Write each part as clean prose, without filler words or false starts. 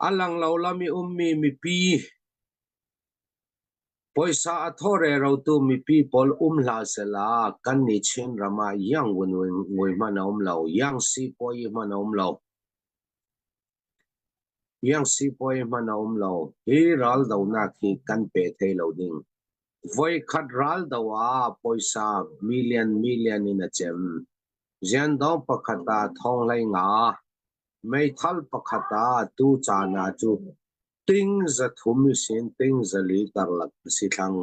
A lang lo lam i ummi mipi, Poisa a thaw rerotu mipi pawl um hlah sehla kannih Chinram ah iang ngui hmanh a um lo, iang sipuayi hmanh a um lo. Iang sipuayi hmanh a um lo. Hi raldonak hi kan pe thai lo ding. Voikhat raldo ah poisa million million in a cem. Ziandawng pakhat ah thonghlei nga, meithal pakhat ah tu caan ah cu Ting 300 sin ting 400 karlak a si thlang.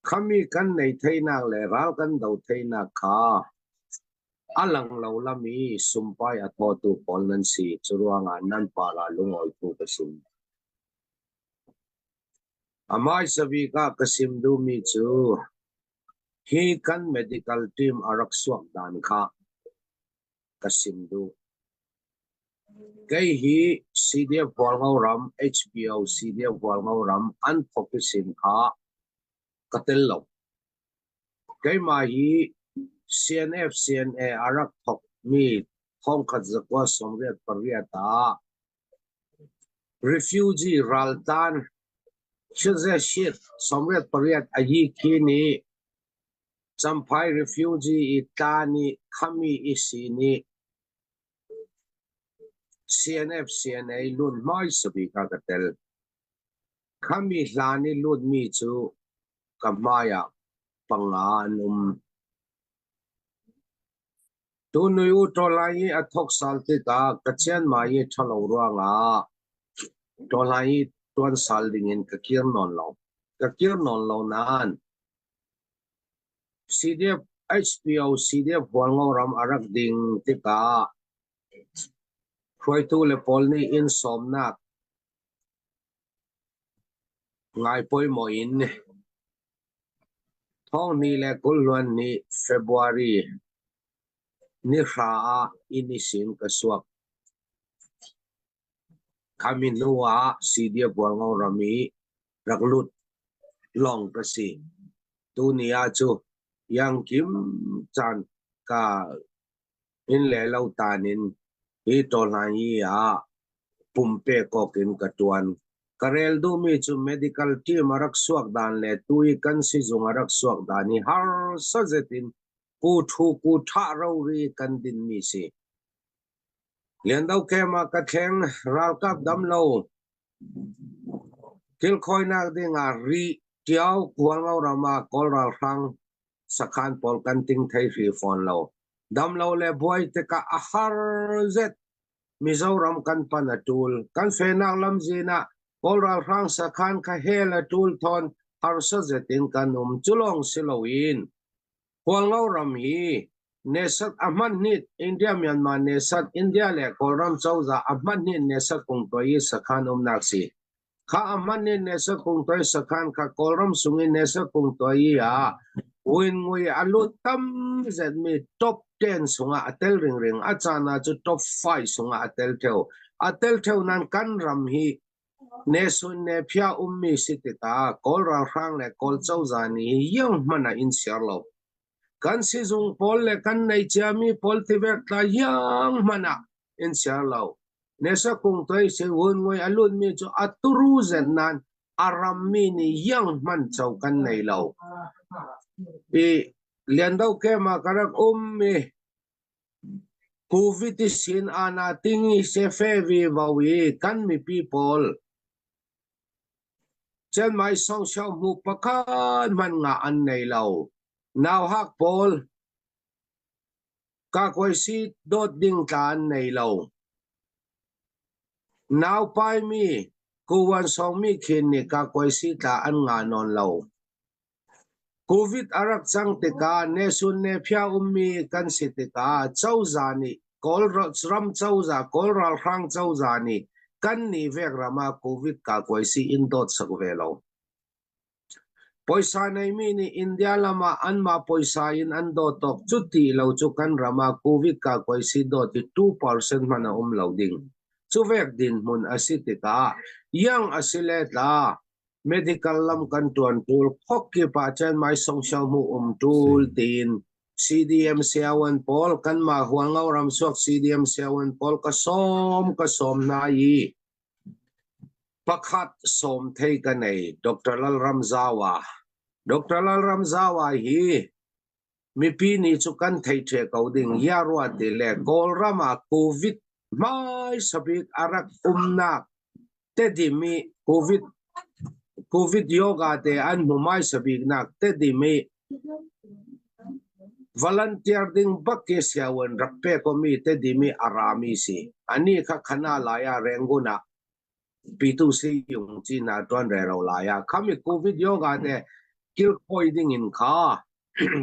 Khami kan nei theinak le ral kan do theinak kha a lang lo lam i sumpai a thawtu pawl nan si. Curuangah nan par ah lungawitu ka sim. A hmaisa bik ah ka sim duhmi cu hi kan medical team a rak suak dan kha ka sim duh. Kei hi CDF Hualngo ram HBO CDF Hualngo ram an thawk i sin kha ka tel lo. Keimah hi CNF CNA a rak thawk mi 1998 ah refugee raltan Shit 98 a yi khi nih Champhai refugee i tla nih khami i si nih CNF CNA lut hmaisa bik ah ka tel. Khami hlan i lutmi cu ka hmai ah panga an um. Tunui u ṭawlai i a thok sal tikah ka chianmai i ṭhalo ruangah ṭawlai i ṭuan sal dingin ka kir nawn lo. Ka kir nawn lo nain CDF HBO CDF Hualngo ram a rak ding tikah hruaitu le pawl nih inn sawmnak ngai pawimawh in 2022 February ni hra ah inn i sin ka suak. Khami hnu ah CDF Hualngo ram i rak lut lawng ka si. Tuni ah cu iangkim caan ka inn le lo tan in hi tawhlan-yi ah pumpek awk in ka ṭuan. Ka rel duhmi cu medical team a rak suak dan le tu i kan sizung a rak suak dan hi harsa zet in ku ṭhu ku ṭhah rori kan dinmi si. Liando camp ah ka thleng ralkap dam lo Kilkhawinak dingah Rih, Ṭio, Hualngo ram ah Kawl ralhrang sakhan pawl kan ting thei hri fawn lo. Damlo le buai tikah a har zet. Mizoram kan pan a ṭul. Kan fenak lamzin ah Kawl ralhrang sakhan kha hel a ṭul thawn harsa zet in kan um. Culawng si loin Hualngo ram hi Nesat a hman hnit India Myanmar Nesat India le Kawlram cozah a hman hnit Nesat kungtuai i sakhan umnak si. Kha a hman hnit Nesat kungtuai sakhan kha Kawlram sung i Nesat kungtuai i ah win ngui a lut tam zetmi top 10 sungah a tel ringring a caan ah cu top 5 sungah a tel theo. A tel theo nan kan ram hi Nesun ne phia ummi si tikah Kawl ralhrang le Kawl cozah nih yang hmanh ah in siar lo. Kan sizung pawl le kan nei ciami pawl tivek tla yang hmanh ah in siar lo. Nesa kung toi se hun ngoi a lutmi cu a turu zen nan a rammi nih yang hmanh cho kan nei lo. I Liando kem ah ka rak ummi Covid sin ana tingi se fe vi vo i kan mipi pawl Chiangmai social hmu pakhat hmanh nga an nei lo. Nauhak pawl kakuaisi dawt ding tla an nei lo. Naupai mi kuwan sawngmi khin nih kakuaisi tla an nga nawn lo. Covid a rak cang tikah nesun nephia ummi kan si tikah cozah nih Kawl ram cozah, Kawl ralhrang cozah nih kan nih vek ram ah Covid kakuaisi in dawt sak ve lo. Poisa neimi nih India lam ah anmah poisa in an dawt awk cuti lo cu kan ram ah Covid kakuaisi dawt hi 2% hmanh a um lo ding. Cu vek dinhmun a si tikah yang a si le tla medical lam kan tuan tul khok kip ah cun mai song xiao mu um tul tiin. CDM siawan pawl kanmah Hualngo ramchuak CDM siawan pawl ka sawm ka sawm hna i pakhat sawm thei ka nei Dr. Lalramzawa. Dr. Lalramzawa hi mipi nih cu kan thei ṭhe ko ding ya rua ti le Kawlram ah COVID hmaisa bik a rak umnak Tedim i COVID COVID yoga te an hmu hmaisa biknak Tedim i volunteer ding bak ke siawan rak pe komi Tedim i a rami si. Ani kha khana lai ah Rangoon ah pitu si yung chi na tuan re ro lai ah khami COVID yoga te kil khoi ding in kha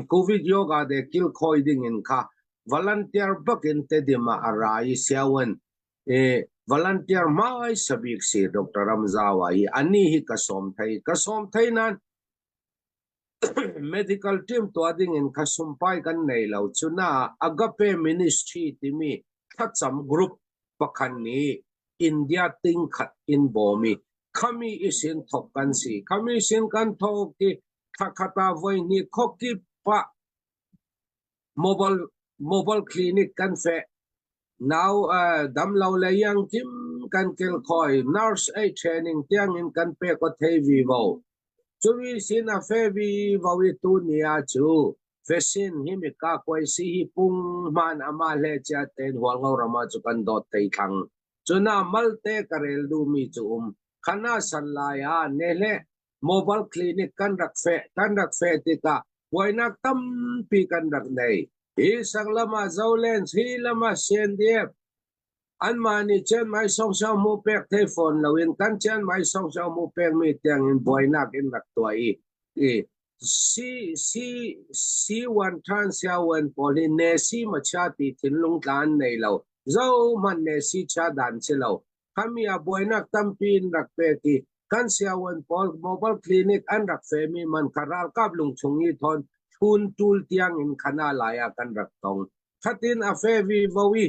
COVID yoga te kil khoi ding in kha volunteer bak in Tedim ah a ra i siawan E volunteer hmaisa bik si Dr. Ramzawa hi ani hi ka sawm thei. Ka sawm thei nan medical team tuah ding in kha sumpai kan nei lo. Cuna Agape Ministry timi thlacam group pakhat nih India ting khat in bawm i khami isin thok kan si. Khami sin kan thok i thlakhata voi hnih khokip ah mobile mobile clinic kan feh. Nau damlo le iangkim kan kilkhawi, nurse ei training tiangin kan pek aw thei vivo. Cumi sin a fe vivo i tuni ah cu vaccine hi mi ka kuaisi hi pung hman ama hle chia tein Hualngo ram ah cu kan dawt thei thlang. Cuna malte ka rel duhmi cu um. Khana san lai ah nehle mobile clinic kan rak feh kan rak feh tikah buainak tampi kan rak nei. Hi sanglam ah Zolens, hi lam ah CNDF, anmah nih Chiangmai sawngsawng mu pek thei fawn loin kan Chiangmai sawngsawng mu pekmi tiangin buainak in rak tuah i i si si si wan than sia wan pawl hi ne si ma chia ti thinlung tla an nei lo zohmanh ne si chia dan si lo khami ah buainak tampi in rak pek i kan siawan pawl mobile clinic an rak femi man kha ralkap lungchung i thon thun tul tiang in khana lai ah kan rak tong khatin a fe vi vo i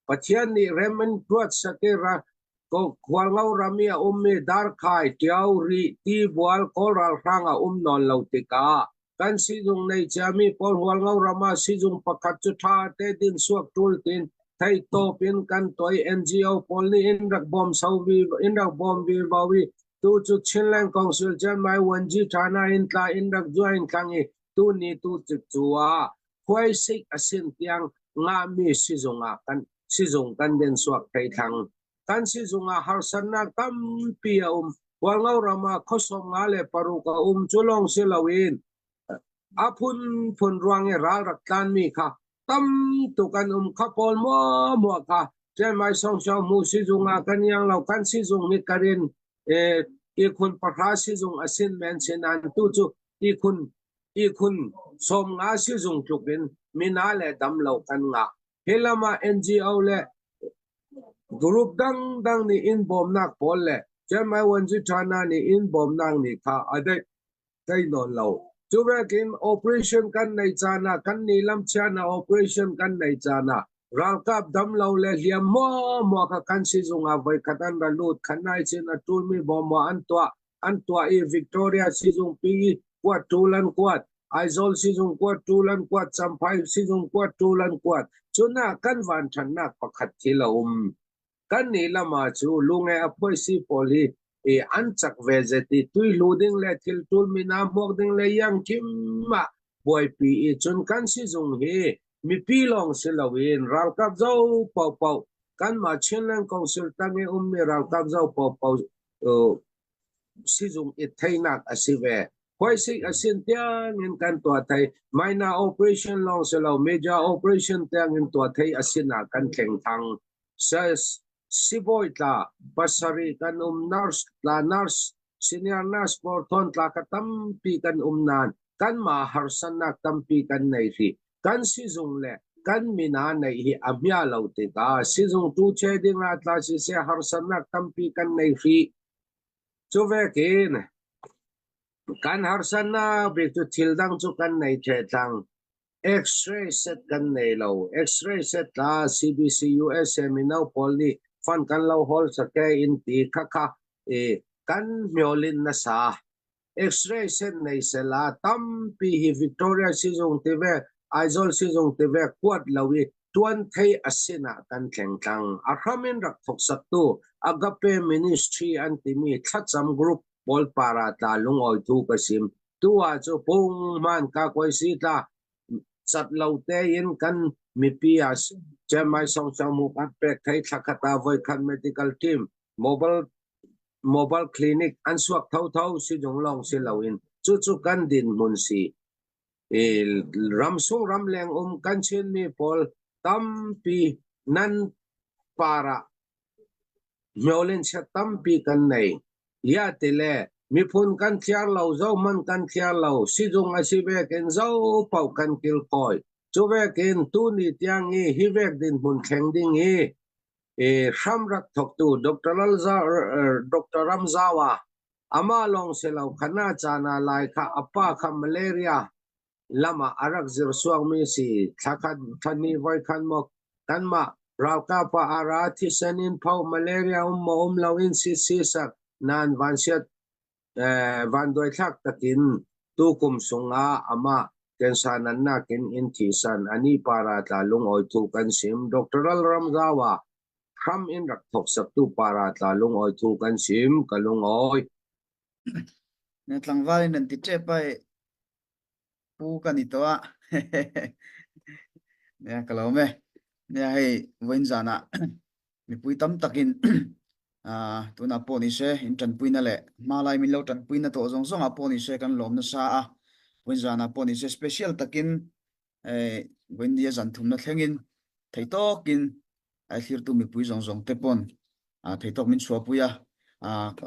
Pathian nih rem in tuat sake ra ko khualngo rami a ummi darkhai tiau ri ti bual kawl ralhrang a um nawn lo tikah kan sizung nei ciami pawl Hualngo ram ah sizung pakhat cu ṭha te din suak ṭul tin thei tawp in kan toi NGO pawl nih in rak bawm so vi in rak bawm vi vo i tu cu Chinland Council Chiangmai Wanji Thana in tla in rak join thlang i tu ni tu cik cu ah khuaisik asin tiang ngahmi sizung ah kan sizung kan den suak thei thlang kan sizung ah harsatnak tampi a um. Hualngo ram ah khuasawm nga le paruk a um. Cu lawng si loin a phunphun ruang i ral rak tlanmi kha tam tuk an um. Kha pawl muahmuah kha Chiangmai Songsiao mu sizung ah kan iang lo. Kan sizung hi karin ihkhun pahra sizung a sin men sinan tu cu ihkhun ihkhun 50 sizung tluk in mina le dam lo kan ngah. Hi lam ah NGO le group dangdang nih in bawmnak pawl le Chiangmai Wanzi Thana nih in bawmnak nih kha a deih thei nawn lo. Cu vekin operation kan nei caan ah kan ni lam chian ah operation kan nei caan ah ralkap dam lo le hliam muahmuah kha kan sizung ah voikhat an ra lut khan nai chin a ṭulmi bawmwa an tuah an tuah i Victoria sizung pi kuat ṭul an kuat Aizawl sizung kuat ṭul an kuat Champhai sizung kuat ṭul an kuat cun ah kan vanṭhatnak pakhat thil a um kan nih lam ah cu lunge a phuaisi pawl hi i an cak ve zet i tui hlu ding le thil ṭul mina hmuak ding le iang kim ah buaipi i cun kan sizung hi mipi lawng si loin ralkap zo paohpaoh kanmah Chinland Council tang i ummi ralkap zo paohpaoh sizung i theinak a si ve. Khuaisik a sin tiang in kan tuah thei. Minor operation lawng si lo, major operation tiang in tuah thei a sinah kan thleng thang. Sibawi tla pasarih kan um, nurse tla nurse, senior nurse pawl thawn tla ka tampi kan um nain kanmah harsatnak tampi kan nei rih. Kan sizung le kan min ah neih hi a hmia lo tikah sizung tu che ding ah tla siseh harsatnak tampi kan nei rih. Cu vekin kan harsatnak bik cu thil dang cu kan nei thletlang. X-ray set kan nei lo. X-ray set tla CBC USA mino pawl nih fund kan lo hawl sake in ti khakha i kan hmiolin nasa. X-ray set nei sela tampi hi Victoria sizung tive Aizawl sizung ti vek kuat lo i tuan thei a sinah kan thleng tlang. A hram in rak thawksaktu Agape Ministry an timi thlacam group pawl par ah tla lungawi thu ka sim. Tu ah cu punghman ka koi si tla cat lo tein kan mipi ah Chiangmai Songchang mu kan pek thei thlakhat ah voikhat medical team mobile mobile clinic an suak thotho sizung lawng si loin cucu kan dinhmun si. Ramsung ramleng um kan Chinmi pawl tampi nan par ah Myolinchiat tampi kan nei. Ya tile miphun kan tliar lo zohman kan tliar lo sizung a si vekin zo paoh kan kilkawi. Cu vekin tuni tiang i hi vek dinhmun thleng ding i hram rak thawktu Dr. Lalza, Dr. Ramzawa amah lawng si lo khana caan ah lai kha a pa kha malaria lam ah a rak zir suakmi si. Thlakhat thlahnih voikhat maw kanmah ralkap ah a ra thisen in pho malaria um maw um lo in si sisak nain vansiat vanduaithlak takin tukum sungah amah cancer nannak in in thisan ani para tla lungawi thu kan sim. Dr. Lalramzawa hram in rak thawk saktu para tla lungawi thu kan sim ka lungawi. Na tlangval in nan ti ṭep ai pu kan i tuah. Nia ka lawm e. Nia hei vawiin zanah mipui tam takin tunah pawh ni se in ṭanpuina leh hmalai min lo ṭanpuina tawh zawng zawngah pawh ni se kan lawm nasa a. Vawiin zanah pawh ni se special takin vawiin nia zan thumna thlengin thei tawkin a thlirtu mipui zawng zawng te pawn theitawk min chhuahpui a,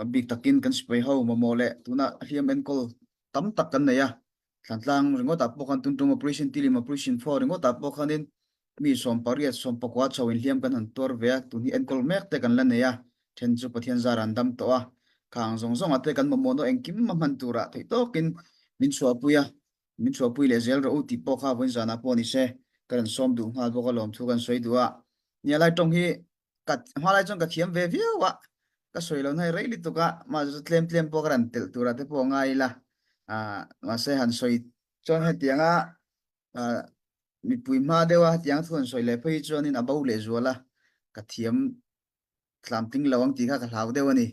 a bik takin kan sipai ho mamawh leh tuna hliam enkawl tam tak kan nei a, Thlantlang ringawtah pawh khan tuntum Operation Tilim Operation 4 ringawtah pawh khanin mi 18 14 chho in hliam kan han tuar ve a, tun hi enkawl mek te kan la nei a, then chu Pathian zar an dam tawh a, khang zawng zawngah te kan mamawh nawh engkim a hman turah theihtawkin min chhuahpui a. Min chhuahpui leh zel rawh u tih pawh kha vawiin zanah pawh ni se, ka rawn sawm duh nghal bawk a lawmthu kan sawi duh a. Nia lai tawng hi ka hma lai chuan ka thiam ve viau a, ka sawi lo hnai rei lutuk a, mahse chu tlem tlem pawh ka rawn telh turah te pawh a ngai ila, ah mahse han sawi chuan hetianga ah mipui hma deuha hetianga thu han sawi leh phei hi chuanin a bo leh zual a, ka thiam tlam tling lo ang tih kha ka hlau deuh a ni.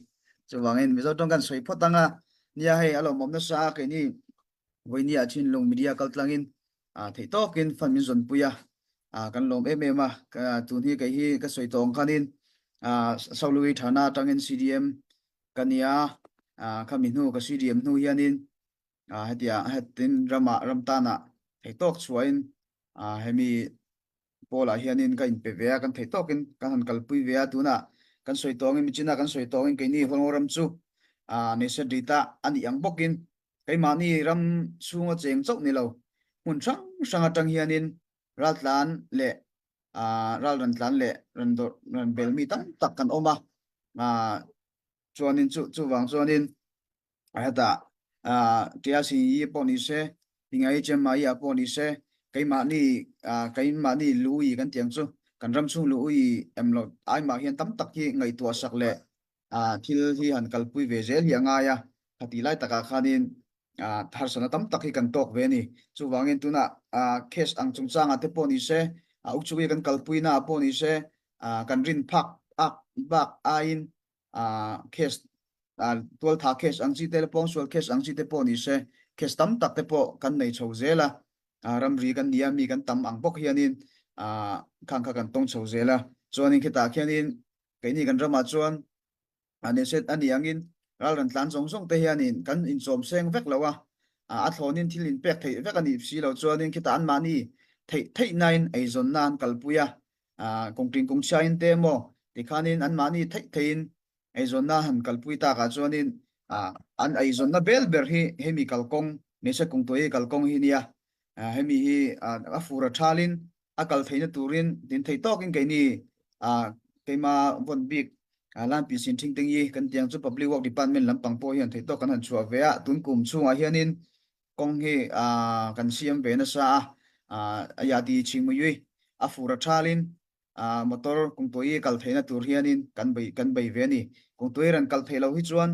Chuvangin Mizo tawng kan sawi phawt ang a, nia hei a lawmawm nasa a keini vawinia Chinlung media kal tlangin theih tawkin fund min zawnpui a, kan lawm em em a, tun hi kei hi ka sawi tawh ang khanin Saului Thana atangin CDM ka nia, khami hnu ka CDM hnu hianin hetia hetin ramah ram tanah theih tawk chhuahin hemi Paul-ah hianin ka inpe ve a, kan theih tawkin kan han kalpui ve a, tunah kan sawi tawngin michina kan sawi tawngin keini Hualngo ram chu Nation Rita a nih ang bawkin keimahni ram chhunga cheng chauh ni lo hmun hrang hrang atang hianin raltlan leh ralran tlan leh ran dawrh ran bel mi tam tak kan awm a, chuanin chu chuvang chuanin Hetah TRCE pawh ni se, Hingai HMI ah pawh ni se, keimahni keimahni lu i kan tih ang chu, kan ram chhung lu i em loh aimah hian tam tak hi ngaihtuah sak leh thil hi han kalpui ve zel hi a ngai a, khatih lai takah khanin harsatna tam tak hi kan tawk ve a ni. Chuvangin tunah case ang chungchangah te pawh ni se, ukchuk hi kan kalpuina ah pawh ni se, kan rin phak ak bak aiin case tualtha case ang chi te leh pawngsual case ang chi te pawh ni se case tam tak te pawh kan nei chho zel a, ramri kan nia mi kan tam ang bawk hianin khang kha kan tawng chho zel a, chuanin khitah khianin keini kan ramah chuan a ni se a ni angin ralran tlan zawng zawng te hianin kan inchawm seng vek lo a, a thlawnin thil inpek theih vek a nih si lo chuanin khitah anmahni theih theihnain eizawnna an kalpui a, kawngṭin kawngchhiain te emaw tikhanin anmahni theih theihin eizawnna han kalpui takah chuanin an eizawnna bel ber hi hemi kalkawng hmeichhe kawngtuai kalkawng hi nia hemi hi a fur a thalin a kal theihna turin tin thei tawkin keini keima vawn bik Lanpi Sin Thing Teng Yi kan tiang chu Public Work Department lampang pawh hian theih tawk kan han chhuah ve a tun kum chhungah hianin kawng hi kan siam ve nasa a, a yati chhingmuyui a fur a thalin motor kawngtuai kal theihna tur hianin kan bei kan bei ve a ni. Kawngtuai ran kal theih loh hi chuan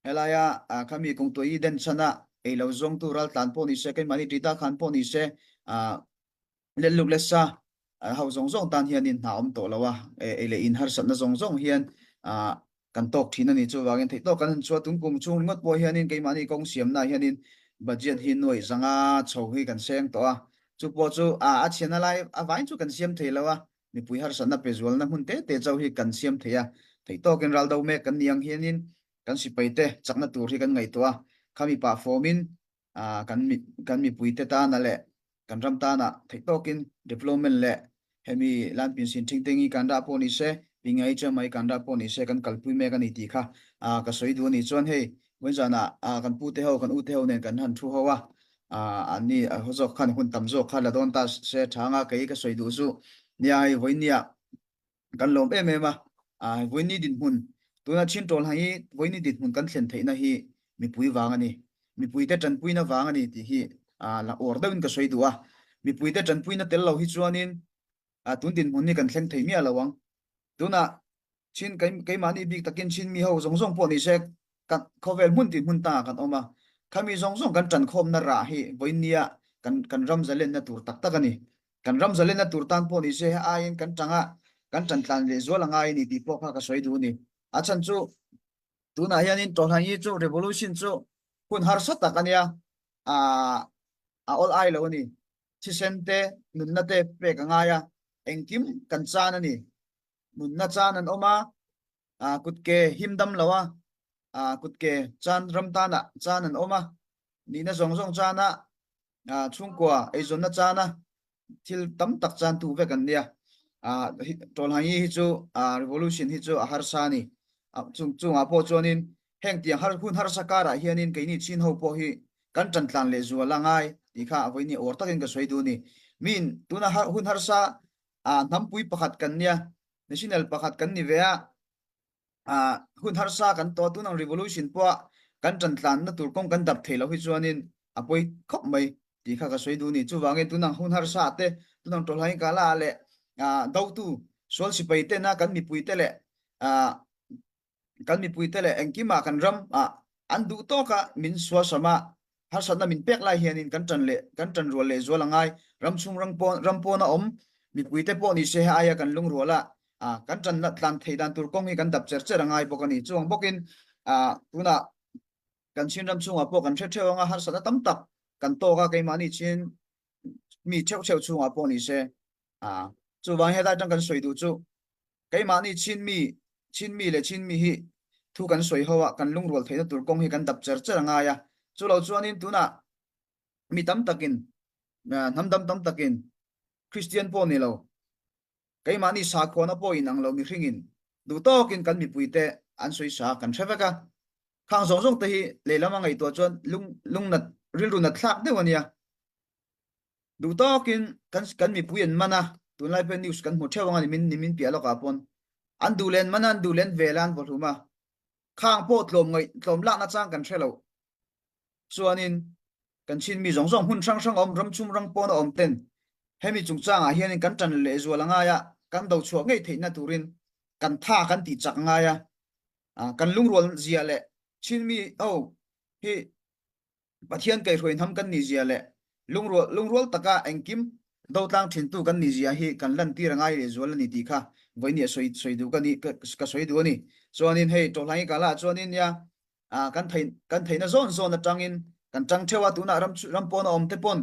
helaia khami kawngtuai den chhan a ei lo zawngtu raltlan pawh ni se, keimahni Tita khan pawh ni se. Let luk let sa ho zawng zawng tan hianin hna awm tawh lo a, ei leh in harsatna zawng zawng hian kan tawk thin a ni. Chuvangin theih tawk kan han chhuah tum kum chhung ringawt pawh hianin keimahni kawng siamnaah hianin budget hi nuaih zanga chho hi kan seng tawh a, chu pawh chu a chhiatna lai avain chu kan siam thei lo a, mipui harsatna pe zualna hmun te te chauh hi kan siam thei a, theih tawkin ral do mek kan ni ang hianin kan sipai te chakna tur hi kan ngaihtuah a, khami pah fawmin kan kan mipuite tana leh kan ram tana theih tawkin development leh hemi lanpin sin thing te ngi kan rah pawh ni se pi ngai chuan mai kan rah pawh ni se kan kalpui mek a ni tih kha ka sawi duh a ni. Chuan hei vawiin zanah kan pu te ho kan u te ho nen kan han thu ho a, an ni ho zawk khan hun tam zawk kha la dawn ta se tha anga kei ka sawi duh chu nia hei vawiin nia kan lawm em em a, vawiin ni dinhmun tuna chin tawl hang hi vawiin ni dinhmun kan thlen theihna hi mipui vang a ni, mipuite tanpuina vang a ni tih hi la uar deuhin ka sawi duh a, mipuite tanpuina tel lo hi chuanin tun dinhmun hi kan thleng thei miah lo ang. Tunah Chin keimahni bik takin Chin mi ho zawng zawng pawh ni se kan khawvel hmun tin hmun tangah kan awm a, khami zawng zawng kan tankhawmna rah hi vawiinnia kan kan ram zalenna tur tak tak a ni. Kan ram zalenna tur tan pawh ni se he aiin kan tanga kan tan tlan leh zual a ngai a ni tih pawh kha ka sawi duh a ni. A chhan chu tunah hianin Tawlhangi chu revolution chu hun harsa tak a nia, a awl ai lo a ni. Thisen te, nunna te pek a ngai a, engkim kan chan a ni. Nunna chan an awm a, kutke him dam lo a, kutke chan ram tanah chan an awm a, nihna zawng zawng chana chhungkua eizawnna chana thil tam tak chan tu vek an nia. Tawlhangi hi chu revolution hi chu a harsa a ni. Chung chungah pawh chuanin heng tiang har hun harsa karah hianin keini chin ho pawh hi kan tan tlan leh zual a ngai tih kha a vawiin awr takin ka sawi duh a ni. Miin tuna hun harsa hnampui pakhat kan nia, national pakhat kan ni ve a, hun harsa kan tawh a, tunang revolution pawha kan tan tlanna tur kawng kan dap thei loh hi chuanin a pawi khawp mai tih kha ka sawi duh a ni. Chuvangin tunang hun harsa te, tunang tawlhain ka la leh dotu sual sipai tena kan mipuite leh kan mipuite leh engkimah kan ram ah an duh tawk a min sualsam a, harsatna min pek lai hianin kan tan leh kan tan rual leh zual a ngai. Ram chhung ram pawn ram pawna awm mipuite pawh ni se he aia kan lungrual a, kan tan tlan theih dan tur kawng hi kan dap cher cher a ngai bawk a ni. Chuang bawkin tunah kan Chin ram chhungah pawh kan hre theuh anga harsatna tam tak kan tawk a, keimahni Chin mi theuh theuh chhungah pawh ni se chuvang helai atang kan sawi duh chu Keimahni Chinmi, Chinmi leh Chinmi hi thu kan sawi ho a, kan lungrual theihna tur kawng hi kan dap cher cher a ngai a. Chu lo chuanin tunah mi tam takin, hnam dam tam takin Kristian pawh ni lo, keimahni sakhuana pawh inang lo mihringin duh tawkin kan mipuite an sawi sa kan hre vek a. Khang zawng zawng te hi lehlam a ngaihtuah chuan lung lungnat rilru nat thlak deuh a nia. Duh tawkin kan kan mipui an man a, tunlai pawhin news kan hmu theuh ang a nimin nimin piah lawkah pawn an duh len man a, an duh len vel a an vawhlum a, khang pawh tlawm ngaih tlawm lakna chang kan hre lo. Chuanin kan chhin mi zawng zawng hmun hrang hrang awm ram chhung ram pawn a awm ten hemi chungchangah hianin kan tan leh zual a ngai a, kan do chhuah ngei theihna turin kan tha kan tih chak a ngai a, kan lungrual zia leh chhin mi ho hi Pathian kaihhruai hnam kan nih zia leh lungrual lungrual taka engkim dotlang thintu kan nih zia hi kan lantir a ngai leh zual a ni tih kha vawiin a sawi sawi duh ka ni ka sawi duh a ni. Chuanin hei Tawhlangi kala ah chuanin nia kan thei kan theihna zawn zawn atangin kan tang theuh a, tunah ram ram pawn a awm te pawn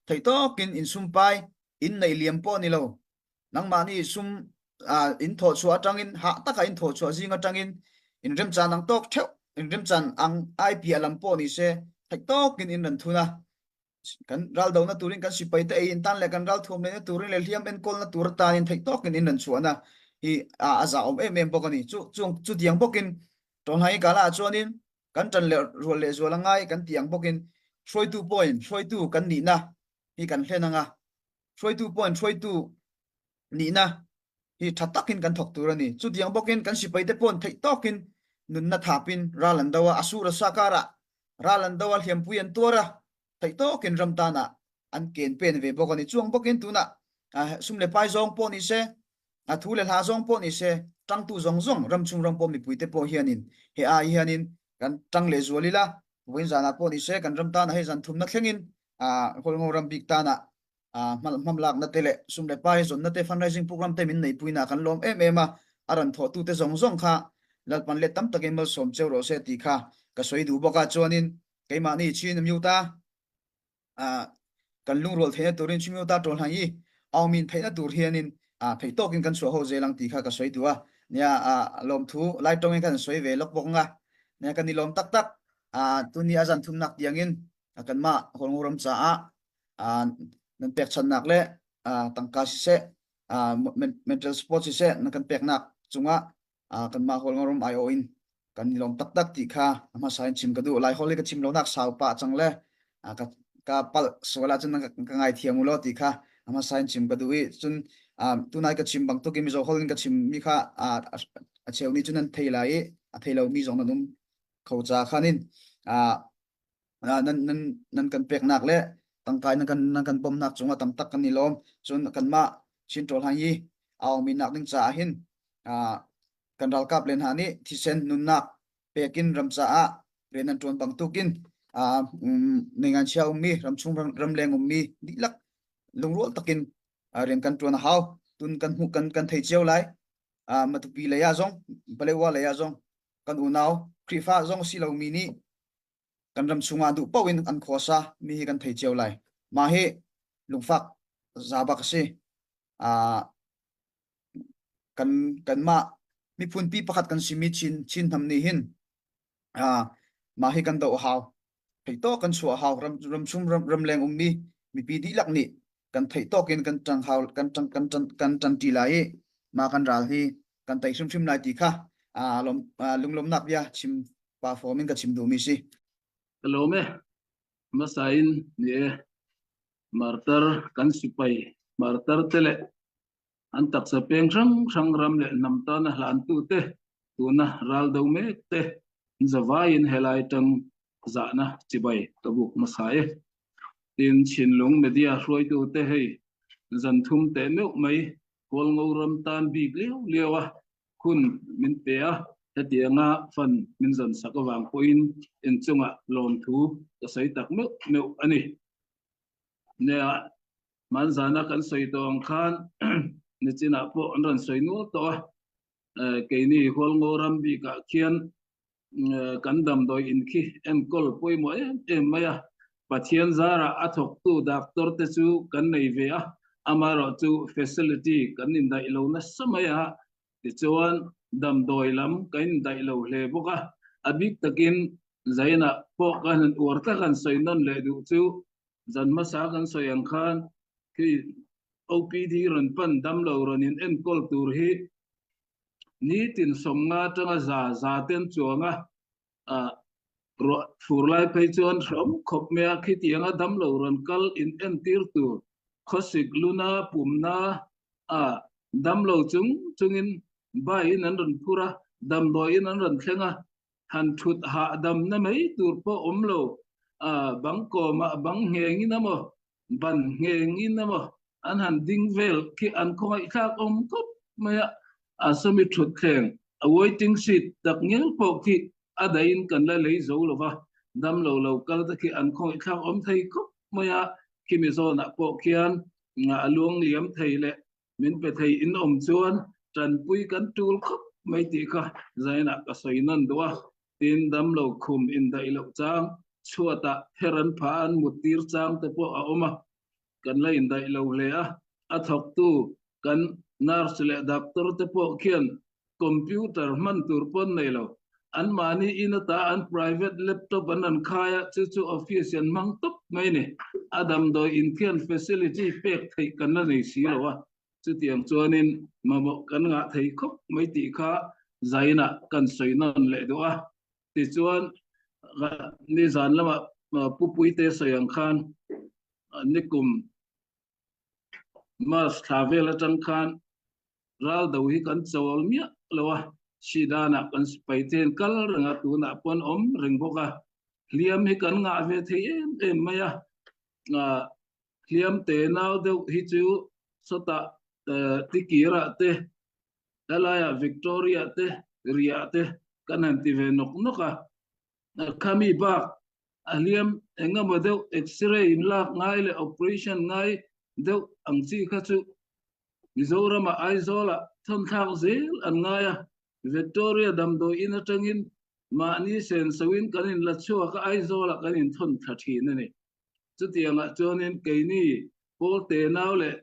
theih tawkin insumpai inneih liam pawh a ni lo. Nangmahni sum in thawh chhuah atangin hah taka in thawh chhuah zing atangin in remchan ang tawk theuh, in remchan ang ai piah lam pawh ni se theih tawkin in rawn thun a. Kan ral dona turin kan sipai te ei in tan leh kan ral thuam lehna turin leh hliam enkawlna tur atanin theih tawkin in rawn chhuahna hi a zahawm em em bawk a ni. Chu chung chutiang bawkin Tawlhnai kala ah chuanin kan tan leh rual leh zual a ngai kan tih ang bawkin hruaitu pawhin hruaitu kan nihna hi kan hlen ang a. Hruaitu pawhin hruaitu nihna hi tha takin kan thawk tur a ni. Chutiang bawkin kan sipaite pawhin theih tawkin nunna thapin ral an do a, a sur a sa karah ral an do a, hliampui an tuar a, theih tawkin ram tanah an ken pen ve bawk a ni. Chuang bawkin tunah sum leh pai zawng pawh ni se, a thu leh hla zawng pawh ni se, tangtu zawng zawng ram chhung ram pawh mipuite pawh hianin he ai hianin kan tang leh zual ila, vawiin zanah pawh ni se kan ram tanah hei zan thumna thlengin Hualngo ram bik tanah. Hmamlakna te leh sum leh pai zawnna te fundraising program te min neihpuina kan lawm em em a, a rawn thawhtute zawng zawng kha Lalpan let tam takin malsawm cheu rawh se tih kha ka sawi duh bawk a, chuanin keimahni Chin Mute a kan lungrual theihna turin Chin Mute Tawlhang i aumin theihna tur hianin theih tawkin kan chhuah ho zel ang tih kha ka sawi duh a, nia lawmthu lai tawngin khan sawi ve lawk bawk ang a, nia ka ni lawm tak tak tuni a zan thumnak tiangin kanmah Hualngoram caah nan pekchannak le tangka siseh mental support siseh nan kan peknak cungah kanmah Hualngoram aiawh in kan i lawm taktak ti kha a hmasa in chim ka duh. Laiholh i ka chim lonak sau pah cang le ka ka palh sual ahcun nan ka ngaithiam u law ti kha a hmasa in chim ka duh i cun tunai ka chim bantuk in Mizo holh in ka chimmi kha a cheu nih cun nan thei lai i a thei lomi zong nan um kho ca khan in nan nan nan kan peknak le tangka nan kan nan kan bawmhnak cungah tam tak kan i lawm. Cun kanmah Chin Ṭawl Hang i aumi nak ding caah hin kan ralkap le hna nih thisen nunnak pekin ram caah rian an ṭuan bantukin neinganchia ummi ramchung ramleng ummi dihlak lungrual takin rian kan ṭuan a hau. Tun kan hmuh kan kan thei cio lai. Matupi lei ah zong Palewa lei ah zong kan unau Khrihfa zong si lomi nih kan ram chungah duh paoh in an khuasa mi hi kan thei cio lai. Mah hi lungfak za bak a si. Kan kanmah miphunpi pakhat kan simi Chin Chin hnam nih hin mah hi kan doh a hau. Theih tawk kan chuah a hau. Ram ramchung ram ramleng ummi mipi dihlak nih kan theih tawk in kan ṭang hau kan ṭang kan ṭan kan ṭanṭi lai i mah kan ral hi kan tei hrimhrim lai ti kha lawm lunglawmnak bia chim pa form in ka chim duhmi si. Ka lawm e. Hmasa in ni e. Martar kan sipai martar te le an taksa peng hrang hrang ram leh hnam tana hlantu te tuna ral do mek te zawai in helai tang zahna chibai ka buk hmasa e. Tin Chinlung media hruaitu te hei zan thum te meuh mai Hualngo ram tan bik liau liau a hun min pe a, hetianga fund min zawn sak avang pawhin inchungah lawmthu ka sawi tak meuh meuh a ni. Nia, hmanzana kan sawi tawh ang khan nichinah pawh an rawn sawi nual tawh a, keini Hualngo ram bikah khian kan damdawi in khi enkawl pawimawh em em mai a, Pathian zarah a thawktu doctor te chu kan nei ve a, amaherawhchu facility kan indaih lo nasa mai a, tichuan damdawi lam kan indaih lo hle bawk a, a bik takin Zainah pawh kan han uar tlat han sawi nawn leh duh chu zan hmasa kan sawi ang khan khi OPD rawn pan damlo rawn in enkawl tur hi Nitin sawmnga atanga za za te an chuang a, ruah fur lai phei chuan hrawm khawp mai a, khitianga damlo rawn kal in entir tur khawsik luna pumna a damlo chung chungin baiin an rawn phur a, damdawiin an rawn thleng a, han thut hahdamna mai tur pawh awm lo, bang kawmah bang nghengin emaw ban nghengin emaw an han ding vel khi an khawngaihthlak awm khawp mai a, a sawmi thutthleng a waiting seat tak ngial pawh khi a dahin kan la lei zo lo va, damlo lo kal te khi an khawngaihthlak awm thei khawp mai a, khimi zawnah pawh khian a luang liam thei leh min pe thei in awm chuan tanpui kan tul khawp mai tih kha zainah ka sawi nawn duh a, tin damlo khum indaih loh chang chhuatah her an phah an mut tir chang te pawh a awm a, kan la indaih lo hle a, a thawktu kan nurse leh doctor te pawh khian computer hman tur pawn nei lo, anmahni in ata an private laptop an rawn khai a, chu chu office an hmang tawp mai ni. A damdawi in khian facility pek theih kan la nei si lo a, chutiang chuanin mamawh kan ngah thei khawp mai tih kha zainah kan sawi nawn leh duh a. Tichuan nizan lamah Pu Puite sawi ang khan nikum March thla vel atang khan ral do hi kan chawl miah lo a, Sidanah kan sipai te an kal reng a, tunah pawh an awm reng bawk a, hliam hi kan ngah ve thei em em mai a, hliam te nau deuh hi chu sawtah tikirah te helaiah Victoria te Riah te kan han ti ve nawk nawk a, Khami bak a hliam eng emaw deuh x-ray in lak ngai leh operation ngai deuh ang chi kha chu Mizoramah Aizawlah thawnthlak zel an ngai a, Victoria damdawi in atangin mahni sensoin kan inla chhuak a, Aizawlah kan inthawn thla thin a ni. Chutiangah chuanin keini pawl tenau leh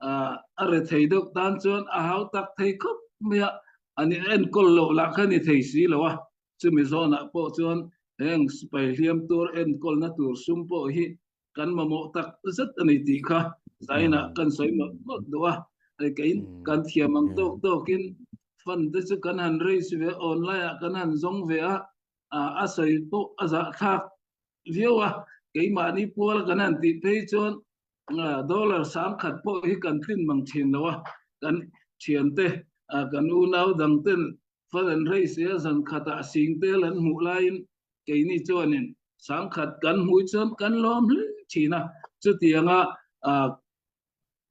a rethei deuh tan chuan a hau tak thei khawp mai a, an enkawl loh lah kha ni thei si lo a, chumi zawnah pawh chuan heng sipai hliam tur enkawlna tur sum pawh hi kan mamawh tak zet a ni tih kha zainah kan sawi mawlh mawlh duh a, hei keiin kan thiam ang tawk tawkin fund te chu kan han raise ve online ah kan han zawng ve a, a sawi pawh a zahthlak viau a, keimahni pual kan han tih phei chuan dollar 10,000 pawh hi kan tlin mang thin lo a, kan thiante kan unau dang ten fund an raise a zan khatah singtel an hmuh laiin keini chuanin 10,000 kan hmuh chuan kan lawm hle thin a, chutianga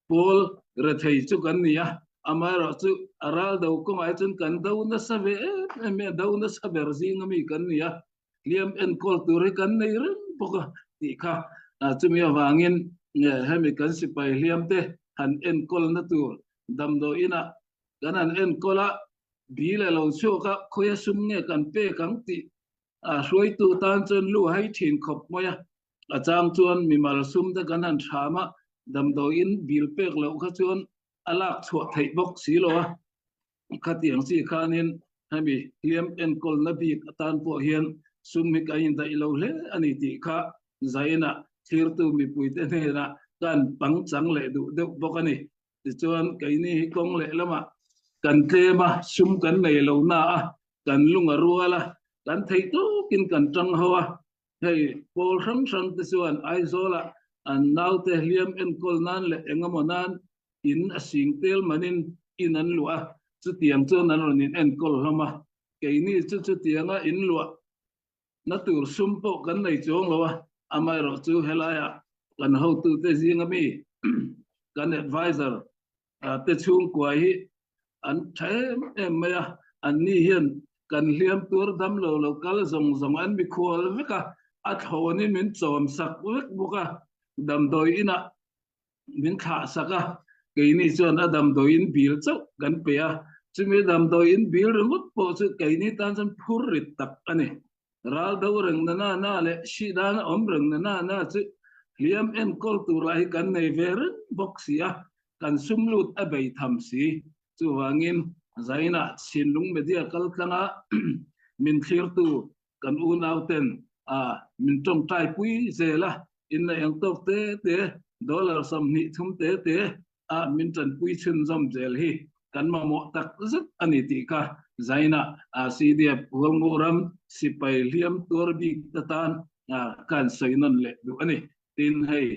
pawl rethei chu kan ni a, amaherawh chu a ral do kawngah hi chuan kan do nasa ve em em mai a, do nasa ber zinga mi kan ni a, hliam enkawl tur hi kan nei reng bawk a tih kha chumi avangin hemi kan sipai hliam te han enkawlna tur damdawi inah kan han enkawl a, bill a lo chhuak a, khawia sum nge kan pek ang tih a hruaitu tan chuan lu hai thin khawp mai a, a chang chuan mimal sum te kan han thram a, damdawiin bill pek loh kha chuan a lak chhuah theih bawk si lo a, khatiang chi khanin hemi hliam enkawlna bik atan pawh hian sum hi kan indaih lo hle a ni tih kha zainah thlirtu mipuite hnenah kan pangchang leh duh deuh bawk a ni. Tichuan, keini hi kawng leh lamah kan tlem a, sum kan nei lo na a, kan lung a rual a, kan theih tawkin kan tang ho a. Hei pawl hrang hrang te chuan Aizawlah an naute hliam enkawl nan leh eng emaw nan in a sing tel manin in an luah a, chutiang chuan an rawn in enkawl hlawm a. Keini chu chutianga in luah na tur sum pawh kan nei chuang lo a, amaherawh chu helaiah kan hotute zinga mi kan advisor te chhungkua hi an tha em em mai a, anni hian kan hliam tur dam lo lo kal zawng zawng an mikhual vek a, a thlawnin min chawm sak vek bawk a, damdawi inah min thlah sak a, keini chuan a damdawiin bill chauh kan pe a, chumi damdawiin bill ringawt pawh chu keini tan chuan phur rit tak a ni. Ral do reng na na na leh hri dan a awm reng na na na chu hliam enkawl tur lah hi kan nei ve reng bawk si a, kan sum lut a bei tham si. Chuvangin Zainah Chhinlung Media kaltlanga min thlirtu kan unauten a min tawngtai pui zel a, inna eng tawk te te dollar 23 te te a min tanpui chhunzawm zel hi kan mamawh tak zet a ni tih kha Zaina CDF Hualngoram sipai hliam tuar bik te tan kan sawi nawn leh duh a ni. Tin, hei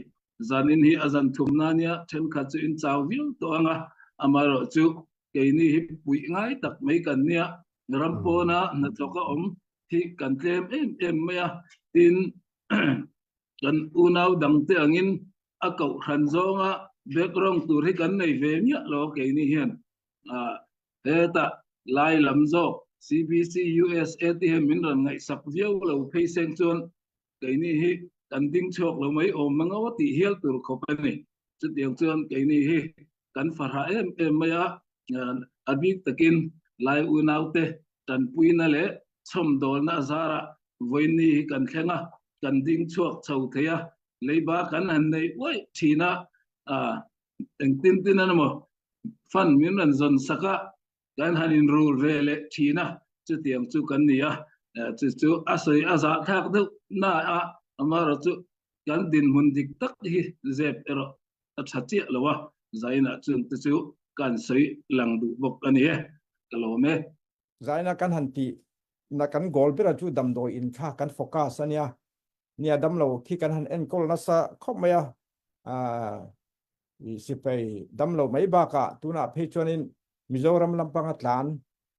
zanin hi a zan thumna nia thenkhat chu in chau viau tawh ang a, amaherawh chu keini hi puih ngai tak mai kan nia, ram pawna hnathawk a awm hi kan tlem em em mai a, tin kan unau dangte angin a kohhran zawnga background tur hi kan nei ve miah lo keini hian hetah lai lam zawk CBC USA te hian min rawn ngaihsak viau lo phei seng chuan keini hi kan ding chhuak lo mai awm mang aw tih hial tur khawp a ni. Chutiang chuan keini hi kan farah em em mai a, a bik takin lai unaute tanpuina leh chhawmdawlna a zarah vawiinni hi kan thleng a, kan ding chhuak chho thei a, leiba kan han nei uaih thin a, engtin tin an emaw fund min rawn zawn sak a, kan han inrul ve leh thin a, chutiang chu kan ni a, chu chu a sawi a zahthlak deuh na a, amaherawh chu kan dinhmun dik tak hi zep erawh a tha chiah lo a, Zainah chung te chu kan sawi lang duh bawk a ni e, ka lawm e. Zaina kan han tih na kan goal bera chu damdawi in kha kan focus a nia, nia damlo khi kan han enkawl nasa khawp mai a, sipai damlo mai bakah tunah phei chuanin Mizoram lampanga tlan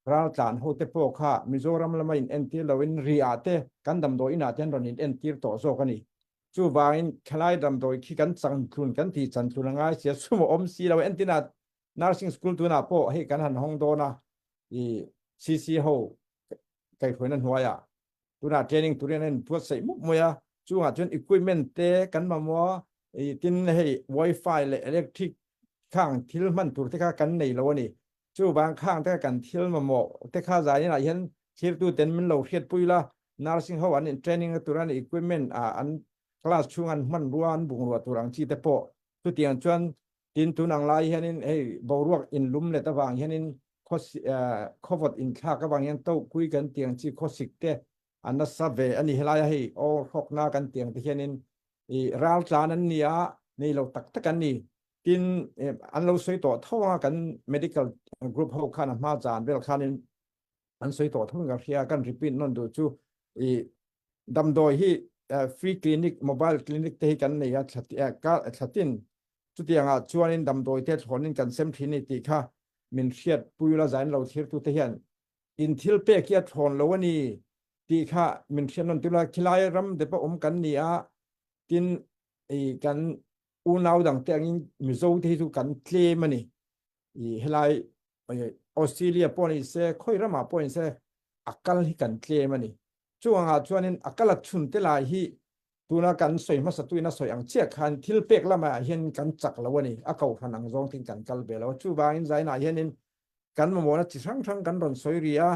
ral tlan ho te pawh kha Mizoram lama in entir loin riah te kan damdawi inah te an rawn in entir tawh zawk a ni. Chuvangin khelai damdawi khi kan changtlun kan tih chantlun a ngai sia sum a awm si lo entina nursing school tunah pawh hei kan han hawng dawn a i CC ho kaihhruaina hnuaiah tunah training turin an inbuatsaih mup mai a chungah chuan equipment te kan mamawh a. I tin hei wifi leh electric khang thil hman tur te kha kan nei lo a ni. Chuvang khang te kha kan thil mamawh te kha zanin ah hian thirtu ten min lo hriatpui la, nursing ho an in training na tur an equipment ah an class chhung an hmanrua an bungrua tur ang chi te pawh chutiang chuan tin tun ang lai hianin hei boruak inlum let avang hianin khawvawt inthlak avang hian tohpui kan tih ang chi khawsik te a nasa ve a ni. Helaia hei aw hrawkna kan tih ang te hianin i ral tlan an ni a, nei lo tak tak an ni. Tin an lo sawi tawh tho anga kan medical group ho khan a hma zan vel khanin an sawi tawh tho in ka hria, kan repeat nawn duh chu i damdawi hi free clinic, mobile clinic te hi kan nei a thlatin chutiangah chuanin damdawi te thlawnin kan sem thin ni tih kha min hriat pui la zain lo thirtu te hian in thil pek hi a thlawn lo a ni tih kha min hriat nawn tir la, khilai ram dep a awm kan ni a, tin i kan unau dang te angin Mizo te hi chu kan tlem a ni. I helai Australia pawh ni se khawi ramah pawh ni se a kal hi kan tlem a ni. Chuvangah chuanin a kal a chhun te lai hi tuna kan sawi hmasa tuin a sawi ang chiah khan thil pek lamah hian kan chak lo a ni. A kohhran ang zawng tin kan kal ve lo a. Chuvangin zainah hianin kan mamawhna chi hrang hrang kan rawn sawi ri a,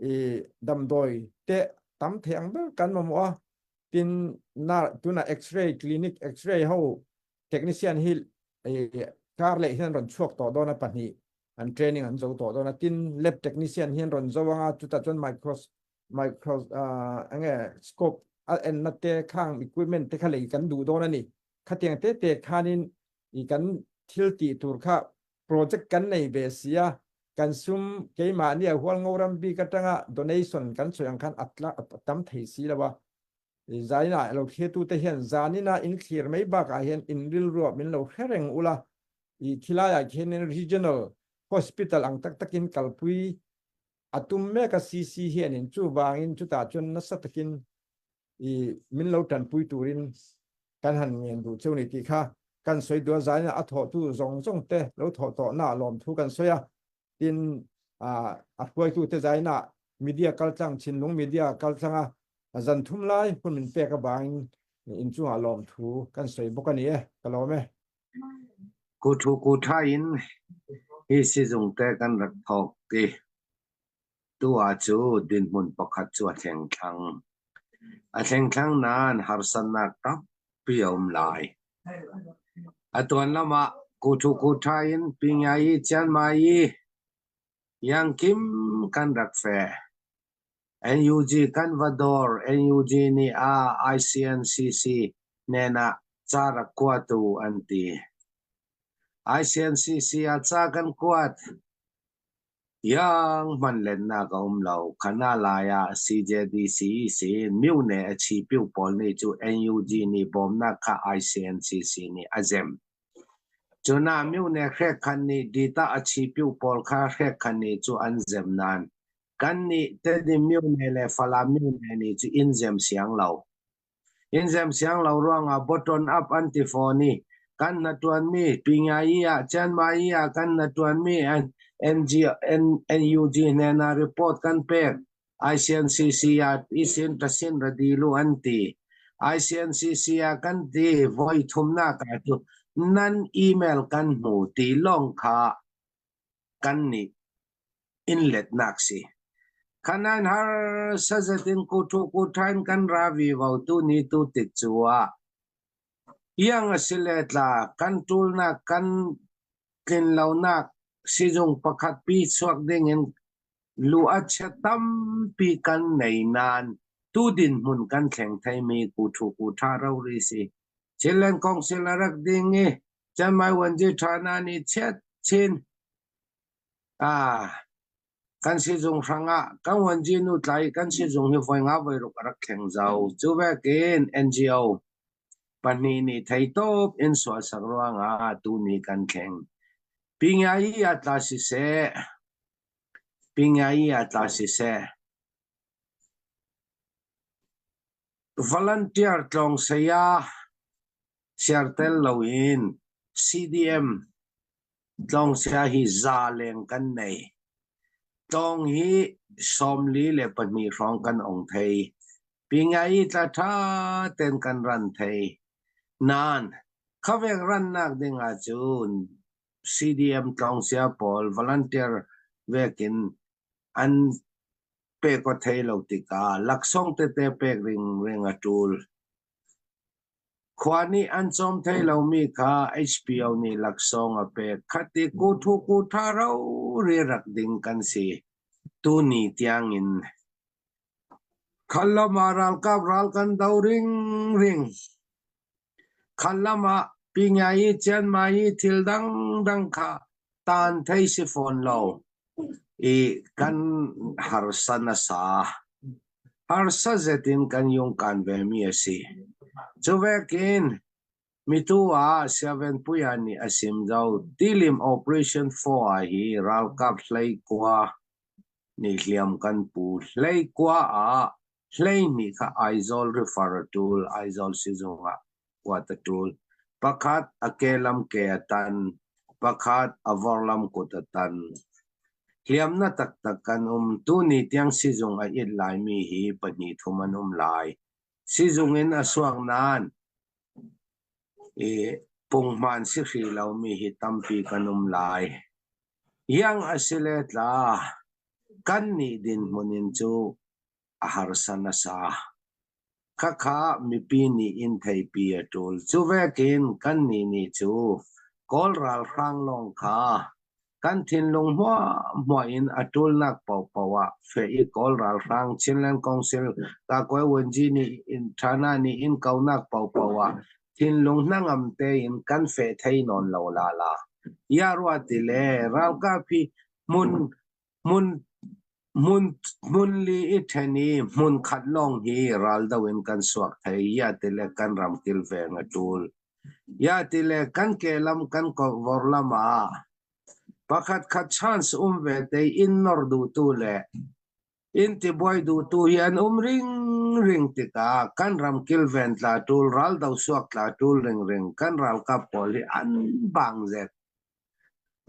i damdawi te tam thei ang ber kan mamawh a, tin na tunah x-ray clinic x-ray ho technician hi kar leh hian rawn chhuak tawh dawn a pahnih an training an zo tawh dawn a, tin lab technician hian rawn zo anga chutah chuan micros micro enge scope a enna te khang equipment te kha lei kan duh dawn a ni. Khatiang te te khanin i kan thil tih tur kha project kan nei ve si a, kan sum keimahni a hual ngo ram bik atanga donation kan sawi ang khan a tla a tam thei si lo a. Zainah lo thliatute hian zanina in thlir mai bakah hian in rilruah min lo hre reng ula, i khilaiah khianin regional hospital ang tak takin kalpui a tum mek a CC hianin chuvangin chutah chuan nasa takin i min lo tanpui turin kan han ngen duh cheu ni tih kha kan sawi duh a, zaina a thawhtu zawng zawng te lo thawh tawhna ah lawmthu kan sawi a, tin a hruaitu te zaina media kaltlang Chhinlung media kaltlang a zan thum lai hun min pek avangin inchungah lawmthu kan sawi bawk a ni e, ka lawm e. Ku thu ku tha in hi sizung te kan rak thawk ti. Tu ah cu dinhmun pakhat cu a thleng thlang. A thleng thlang nain harsatnak tampi a um lai. A tuan lam ah ku thu ku tha in Pingyai Chiangmai Yangkim kan rak feh. NUG kan va dawr. NUG nih a ICNCC hnenah ca rak kuat u an ti. ICNCC ah ca kan kuat. Iang hman lennak a um lo. Khana lai ah CJDC sin myone a chipiu pawl nih cu NUG nih bawmnak kha ICNCC nih a zem. Cun ah myone hrekkhan nih dita a chipiu pawl kha hrekkhan nih cu an zem nain kannih Tedim myone le Falam myone nih cu in zem siang lo. In zem siang lo ruangah botton up an ti fawn i kan hnaṭuanmi Pingayi ah Chiangmai ah kan hnaṭuanmi NG, NUG hnenah report kan pek. ICNCC ah isin tasin ra dilu an ti. ICNCC ah kan ti voi thumnak ah cu nan email kan hmu ti lawng kha kan nih in letnak si. Khanan har sazet in kuthu kuthain kan ra vivo tu ni tu tik cu ah iang a si le tla kan ṭulnak kan tlinlonak sizung pakhat pi chuak ding in lu a chia tampi kan nei nain tu dinhmun kan thleng theimi kuthu kutha rori si. Chilen kong sil a rak ding i Chiangmai Wanji ṭhana nih chiat chin ah kan sizung hrangah kan Wanji nu tlai kan sizung hi voi nga voi ruk a rak thleng zau. Cu vekin NGO pahnih nih theitawp in sualsak ruangah tuni kan thleng. Pingyai ah tla siseh, Pingyai ah tla siseh. Volunteer tlawng saya siartel loin CDM tlawngsia hi za leng kan nei. Tlawng hi 42 hrawng kan ong thei. Pingai tla tha ten kan ran thei. Nan. Khavek rannak ding ahcun CDM tlawngsia pawl volunteer vekin an pek aw thei lo tikah laksawng tete pek ringring a ṭul. Khua nih an cawm thei lomi kha HPO nih laksawng a pek. Khati kuthu kutha rori rak ding kan si. Tuni tiangin. Khal lam ah ralkap ral kan do ringring. Khal lam ah Pingai Chiangmai i thil dangdang kha taan thei si fawn lo i kan harsa nasa. Harsa zet in kan yungkan vemi a si. Cu vekin mitu ah Siavenpuia nih a sim zo. Tilim Operation 4 ah hi ralkap hleikua nih hliam kan pu. Hleikua ah 12 kha Aizawl refer a ṭul. Aizawl sizung ah kuat a ṭul. Pakhat a ke lam ke a tan, pakhat a vor lam kut a tan. Hliamna taktak kan um. Tuni tiang sizung a it laimi hi pahnih thum an um lai. Sizung in a suak nain i punghman si hri lomi hi tampi kan um lai. Iang a si le tla, kan nih dinhmun in cu a harsa nasa. Khakha mipi nih in theipi a ṭul. Cu vekin kannih nih cu Kawl ralhrang lawng kha kan thinlung hmuahhmuah in a ṭulnak paohpaoh ah feh i Kawl ralhrang Chinland Council Kakuai Wenji nih China nih in konak paohpaoh ah thinlung hnangam tein kan feh thei nawn lo lala. Ya rua ti le ralkap hi hmun Hmun hmun hmunli i ṭhen i hmunkhat lawng hi raldo in kan suak thei. Ya tile kan ram kilveng a ṭul. Ya tile kan kelam kan vor lam ah pakhat khat chance um ve te in nor duhtu le in tibuai duhtu hi an um ringring tikah kan ram kilven tla ṭul raldo suak tla ṭul ringring kan ralkap pawl hi an bang zet.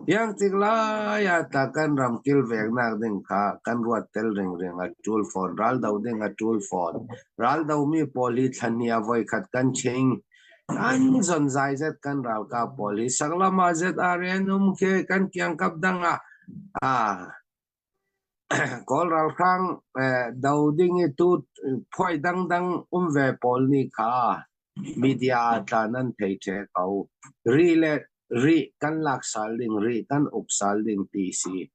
Iangtik lai ah tah kan ram kilvengnak ding kha kan ruat tel ringring a ṭul fawn. Raldo ding a ṭul fawn. Raldo mi pawl hi thlahnih ah voikhat kan ching. An zonzai zet kan ralkap pawl hi saklam ah zet ah rian um khi kan kiangkap dang ah ah Kawl ralhrang do ding i tu phuai dangdang um ve pawl nih kha media ah tla nan thei ṭhe ko. Ri le ri kan lak sal ding, ri kan uk sal ding ti si.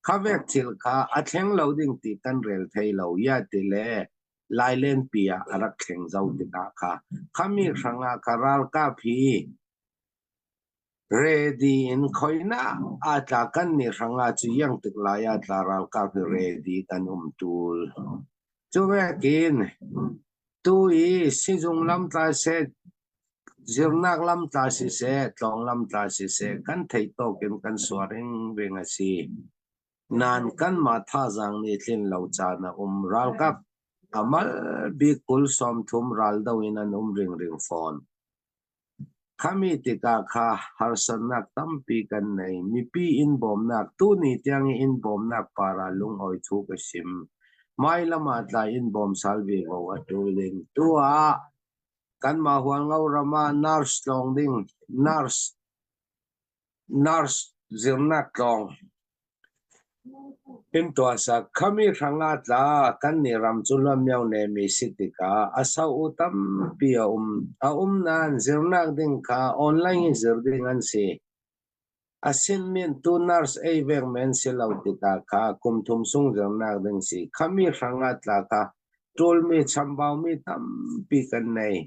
Kha vek thil kha a thleng lo ding ti kan rel thei lo. Ya ti le Lailenpi ah a rak thleng zau tikah kha khami hrangah ka ralkap hi Ready in khoinak aa tla kan nih hrangah cu iang tik lai ah tla ralkap hi ready kan um tul. Cu vekin tu i sizung lam tla seh, zirnak lam tla siseh, tlawng lam tla siseh, kan theih tawk in kan suar ringring a si. Nain kanmah thazaang nih tlin lo caan a um. Ralkap a mal bik 20 30 raldo in an um ringring fawn. Khami tikah kha harsatnak tampi kan nei. Mipi inn bawmnak, tuni tiang i inn bawmnak par ah lungawi thu ka sim. Hmailam ah tlai inn bawm sal vivo a ṭul ding. Tu ah kanmah Hualngo ram ah nurse tlawng ding, nurse Nurse zirnak tlawng in tuahsak. Khami hrangah tla kannih ram cu luanmio nemi si tikah a sau tampi a um. A um nain zirnak ding kha online in zir ding an si. A sinmin tu nurse ei vek men si lo tikah kha kum thum sung zirnak ding si. Khami hrangah tla kha ṭulmi chambaumi tampi kan nei.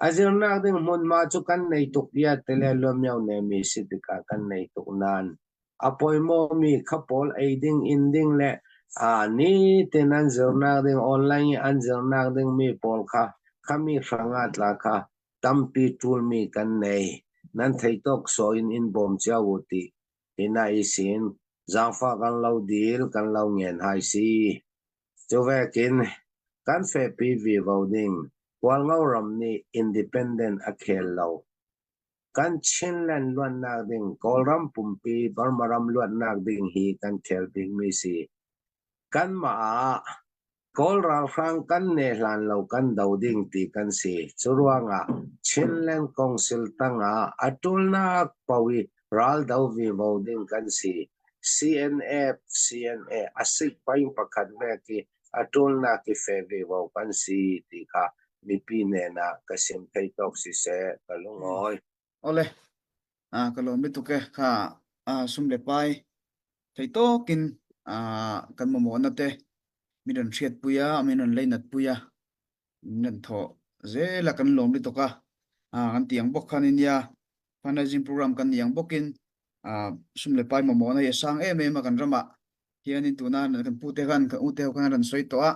A zirnak ding hmunhma cu kan nei tuk ia tile luamio nemi si tikah kan nei tuk nain a pawimawmi kha pawl ei ding inn ding le nitin an zirnak ding online i an zirnak dingmi pawl kha khami hrangah tla kha tampi ṭulmi kan nei. Nan thei tawk sawh in in bawm cio u ti tina i sin zaangfah kan lo dil kan lo ngen hai si. Cuvekin kan fehpi vivo ding Hualngo ram nih independent a khel lo. Kan Chinland luatnak ding Kawlram pumpi Burma ram luatnak ding hi kan khel bikmi si. Kanmah ah. Kawl ralhrang kan neh hlan lo kan do ding ti kan si. Cu ruangah Chinland Council tangah a ṭulnak paoh i raldo vivo ding kan si. CNF, CNA a sik paing pakhat hnek i a ṭulnak i fe vivo kan si ti kha mipi nen ah ka sim thei tawk siseh ka lungawi. Ole, ka lawm lutuk e kha sum le pai thei tawkin kan mamawhna te min rawn hriatpui a, min rawn leinatpui a, min rawn thawh zel a kan lawm lutuk a, kan tih ang bawk khan nia fundraising program kan nih ang bawkin sum leh pai mamawhna hi a sang em em a kan ramah hianin tuna kan pute khan kan ute ho khan an rawn sawi tawh a,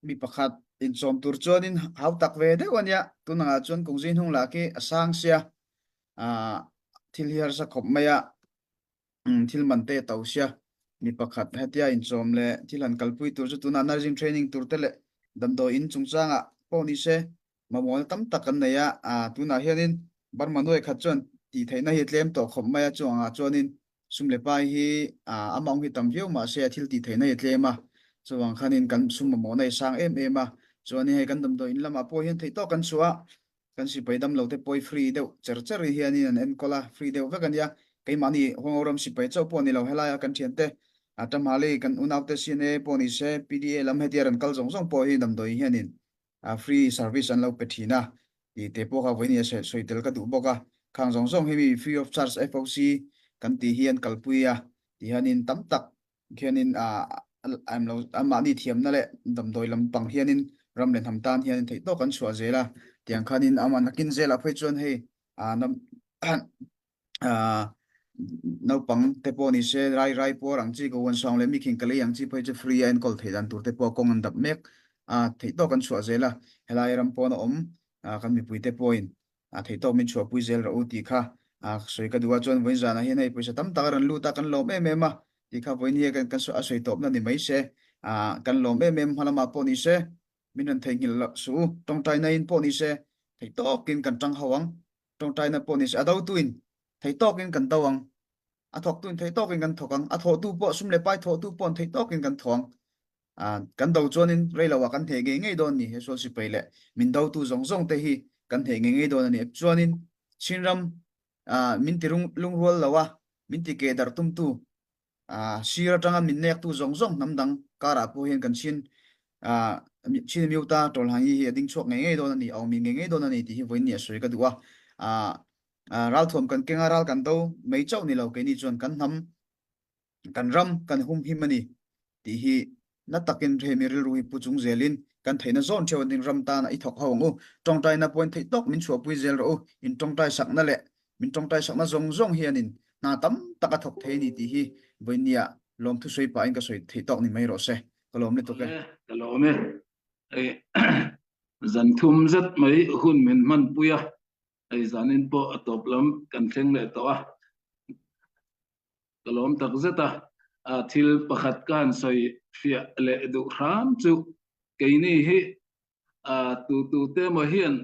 mi pakhat inchawm tur chuanin hau tak ve deuh a nia, tunangah chuan kawngzui hnung lah khi a sang sia, thil hi harsa khawp mai a. Thil man te a to sia, mi pakhat hetia inchawm leh thil han kalpui tur chu tunah nursing training tur te leh damdawi in chungchangah pawh ni se mamawhna tam tak kan nei a, tunah hianin Burma nuai khat chuan tih theihna hi a tlem tawh khawp mai a, chungah chuanin sum leh pai hi a mawng hi tam viau mahse a thil tih theihna hi a tlem a, chuvang khanin kan sum mamawhna hi a sang em em a, chuanin hei kan damdawi in lamah pawh hian theih tawk kan chhuah a, Kan sipai dam lo te pawh hi free deuh cher cher hi hianin an enkawl a, free deuh vek a nia. Keimahni Huangho ram sipai chauh pawh a ni lo, helaia kan thiante a Tamhali kan unaute CNA pawh ni se, PDA lam hetia rawn kal zawng zawng pawh hi damdawi hianin free service an lo pe thin a tih te pawh kha vawiin a sawi tel ka duh bawk a. Khang zawng zawng hi mi free of charge FOC kan tih hi an kalpui a tih hianin tam tak Khianin anmahni thiamna leh damdawi lampang hianin ram leh hnam tan hianin theih tawk an chhuah zel a, tiang khanin amah nakin zelah phei chuan hei naupang te pawh ni se rai rai puar ang chi ka uan sang leh mi khing ka lei ang chi phei chu free a enkawl theih dan tur te pawh kawng an dap mek a, theih tawk an chhuah zel a, helai ram pawn a awm kan mipui te pawhin a theih tawk min chhuahpui zel rawh u tih kha a sawi ka duh a, chuan vawiin zanah hian hei pawisa tam tak a rawn lut a, kan lawm em em a tih kha vawiin hi kan a sawi tawpna ni mai se, a kan lawm em em hma lamah pawh ni se min rawn theihnghilh loh suh u, tawngtaina in pawh ni se theih tawkin kan tang ho ang, tawngtaina pawh ni se a dotuin theih tawkin kan do ang, a thawktuin theih tawkin kan thawk ang, a thawhtu pawh sum leh pai thawhtu pawh theih tawkin kan thawh ang. Kan do chuanin rei loah kan hneh ngei ngei dawn ni, he sual sipai leh min dotu zawng zawng te hi kan hneh ngei ngei dawn a ni. Chuanin Chinram min ti lungrual lo a, min ti keh darh tumtu, sir atanga min nektu zawng zawng hnam dang karah pawh hian kan Chin Chin Miuta Tawlhangi hi a ding chhuak ngei ngei dawn a ni, a awm ngei ngei dawn a ni tih hi vawiin ni a sawi ka duh a. Ralthuam kan keng a, ral kan do mai chauh ni lo, keini chuan kan hnam kan ram kan humhim a ni tih hi na takin hemi rilru hi pu chung zelin kan theihna zawn theuh an ding ram tana i thawk ho ang u. Tawngtaina pawhin theih tawk min chhuahpui zel rawh u. In tawngtai sakna leh min tawngtai sakna zawng zawng hianin hna tam tak a thawk thei a ni tih hi vawinia lawmthu sawi pahin ka sawi theih tawk ni mai rawh se. Ka lawm lutuk e. Ka lawm e. Hei zan thum zet mai hun min hmanpui a, hei zanin pawh a tawp lam kan thleng leh tawh a. Ka lawm tak zet a, thil pakhat ka han sawi fiah leh duh hram chu keini hi tu tu te emaw hian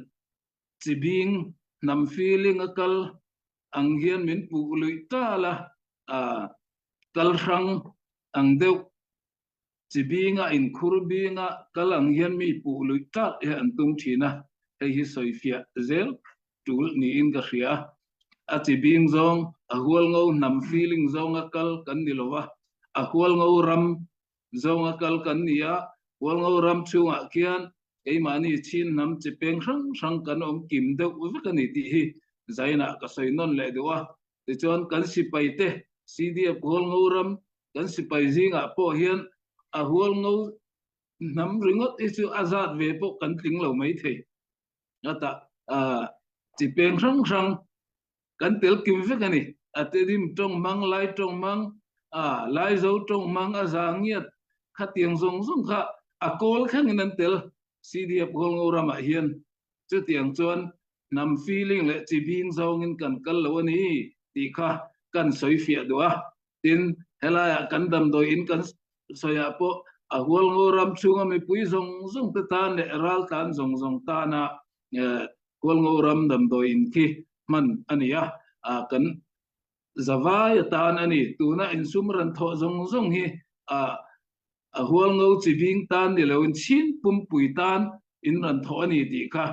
chi bing hnam feeling a kal ang hian min puh luih tal a, kal hrang ang deuh Chi binga inkhur binga kal ang hian mi puh luih tlak hi an tum thin a, hei hi sawifiah zel tul niin ka hria a. A chi bing zawng a hualngo hnam feeling zawnga kal kan ni lo va, a hualngo ram zawnga kal kan ni a, hualngo ram chhungah khian keimahni Chin hnam chi peng hrang hrang kan awm kim deuh vek a ni tih hi zainah ka sawi nawn leh duh a. Tichuan kan sipaite CDF hualngo ram Kan sipai zingah pawh hian a hual ngo hnam ringawt hi chu a zat ve pawh kan tling lo mai thei. Ata chi peng hrang hrang kan tel kim vek a ni. A tedim tawng hmang, lai tawng hmang, laizo tawng hmang, a za ngiat khatiang zawng zawng kha a kawl thlengin an tel CDF Hualngo ramah hian. Chutiang chuan hnam feeling leh chi bing zawngin kan kal lo a ni tih kha kan sawi fiah duh a. Tin, helaiah kan damdawi in kan sawiah pawh a Hualngo ram chhunga mipui zawng zawng te tan leh raltlan zawng zawng tana Hualngo ram damdawi in khi hman a ni a, kan zavai atan a ni. Tuna insum ran thawh zawng zawng hi. A hualngo chi bing tan ni loin Chin pumpui tan in rawn thawh a ni tih kha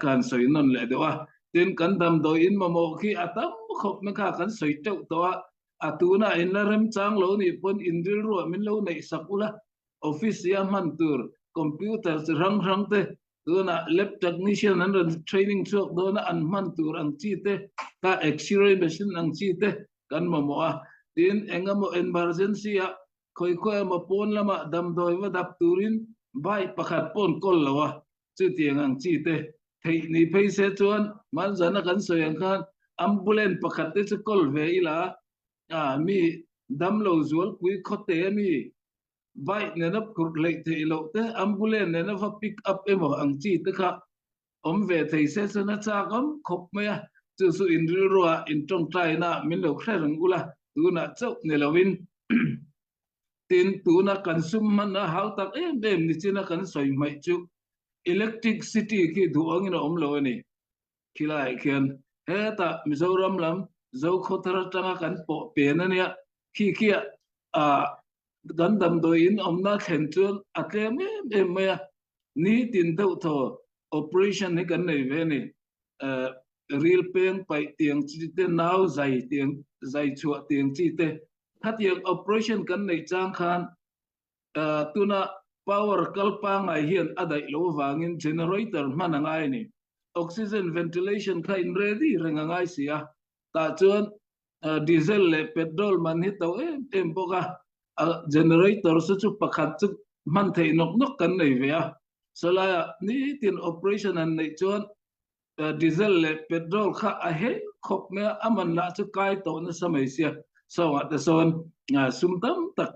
ka han sawi nawn leh deuh a. Tin, kan damdawi in mamawh khi a tam khawp na kha kan sawi teuh tawh a, a tunah in la remchang lo nih pawn in rilruah min lo neih sak ula, office i a hman tur computer chi hrang hrang te, tunah lab technician an rawn training chhuak dawn a, an hman tur ang chi te, kha x-ray machine ang chi te kan mamawh a. Tin, engemaw emergency ah Khawi khawi emaw pawn lamah damdawi va dap turin bike pakhat pawh an kawl lo a, chutiang ang chi te theih ni phei se chuan hmanzana kan sawi ang khan ambulance pakhat te chu kawl ve ila a, mi damlo zualpui khawte ami bike nena phurh hleih theih loh te ambulance nena va pick up emaw ang chi te kha awm ve thei se chuan a chak awm khawp mai a, chu chu in rilruah in tawngtaina min lo hre reng ula, tunah chauh ni loin tin tuna kan sum hman a hau tak em em nichina kan sawi hmaih chu electric city khi duh angin a awm lo a ni. Khilaiah khian hetah Mizoram lam Zokhawthar atanga kan pawh pen a nia, khi khiah ah Kan damdawi in awmna thlen chuan a tlem em em mai a, nitin deuh thaw operation hi kan nei ve a ni. Ril peng paih tiang chi te, nau zai tiang zai chhuah tiang chi te, khatiang operation kan neih chang khan tuna power kal pangngai hian a daih loh avangin generator hman a ngai a ni. Oxygen ventilation kha in ready reng a ngai si a, tah chuan Diesel leh petrol man hi to em em bawk a, a generator chu chu pakhat chu hman theih nawk nawk kan nei ve a, sawlaiah nitin operation han neih chuan diesel leh petrol kha a heng khawp mai a, a man lah chu kai tawh nasa mai sia, sawngah te sawn sum tam tak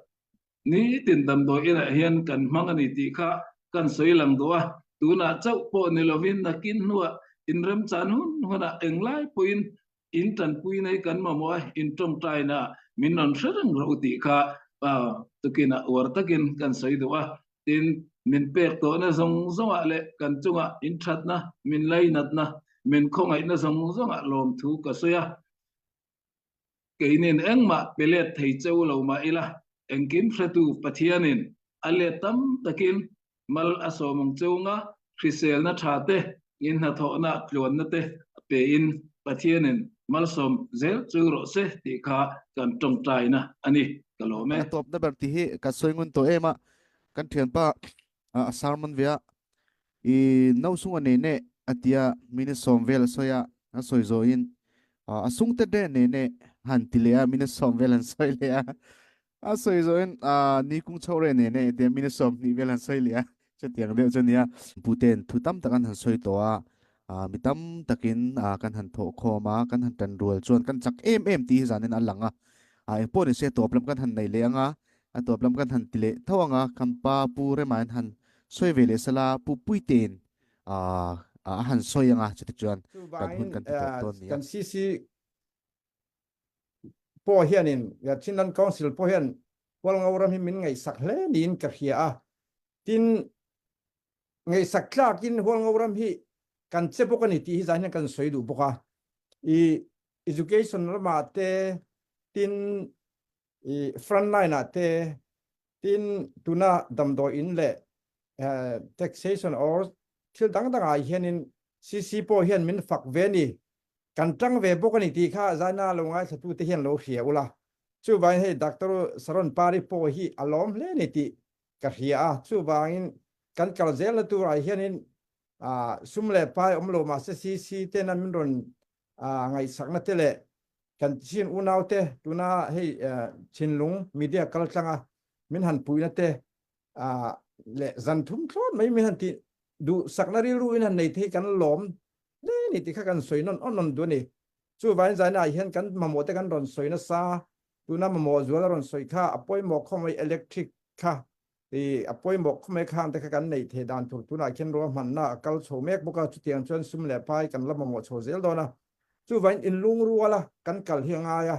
Nitin damdawi inah hian kan hmang a ni tih kha kan sawi lang duh a, tunah chauh pawh ni lovin nakin hnuah inremchan hun hunah englai pawhin in tanpui nei kan mamawh a, in tawngtaina min rawn hre reng rawh u tih kha tukinah uar takin kan sawi duh a. Tin, min pek tawhna zawng zawngah leh kan chungah in thatna, min lainatna, min khawngaihna zawng zawngah lawmthu ka sawi a. Keinin engmah pe let thei cheu lo mah ila, engkim hretu Pathianin a let tam takin mal a sawm ang cheu nga, hriselna tha te, in hnathawhna tluanna te pein Pathianin malsawm zel chu rawh se tih kha kan tawngtaina a ni. Ka lawm e. A tawpna ber tih hi ka sawi ngun tawh em a, kan thianpa a sermon ve a, I nausung a nei neh a tia minute 10 vel a sawi a, a sawi zawhin a sungte de nei neh han ti leh a, minute 10 vel han sawi leh a, a sawi zawhin ni kung chho reh nei neh a tia minute 20 vel han sawi leh a, chutiang deuh chu a nia. Puten thu tam tak an han sawi tawh a, mi tam takin kan han thawh khawm a, kan han tan rual chuan kan chak em em tih hi zanin a lang a, engpawh ni se tawp lam kan han nei leh ang a, a tawp lam kan han ti leh tho ang a, kan pa Pu Remain han Sawi ve leh sala Pu Puitein a han sawi anga chuti chuan kan hun Chuvangin kan ti tawp dawn nia. kan CC pawh hianin Chinland Council pawh hian Hualngo ram hi min ngaihsak hle niin ka hria a. Tin, ngaihsak tlakin Hualngo ram hi kan che bawk a ni tih hi zan hian kan sawi duh bawk a. I education ramah te, tin i front line ah te, Tin, tuna damdawi in leh taxation or thil dang dangah hianin CC pawh hian min fak ve a ni, kan tang ve bawk a ni tih kha Zaina lo ngaithlatute hian lo hria ula. Chuvangin hei Doctor Saron Pari pawh hi a lawm hle a ni tih ka hria a, chuvangin kan kal zelna turah hianin sum leh pai awm lo mahse CC tena min rawn ngaihsakna te leh Kan Chin unaute tuna hei Chinlung media kal tlanga min han puihna te leh zan thum thlawt mai min han tih duhsakna rilru in han nei te hi kan lawm hle ni tih kha kan sawi nawn awn awn duh a ni. Chuvangin zaina ah hian kan mamawh te kan rawn sawi nasa, tuna mamawh zual a rawn sawi kha a pawimawh khawm mai electric kha I a pawimawh khawmai khang te kha kan neih theih dan tur tunah khian ruahmanna a kal chho mek bawk a, chutiang chuan sum leh pai kan la mamawh chho zel dawn a. Chuvangin inlungrual a kan kal hi a ngai a,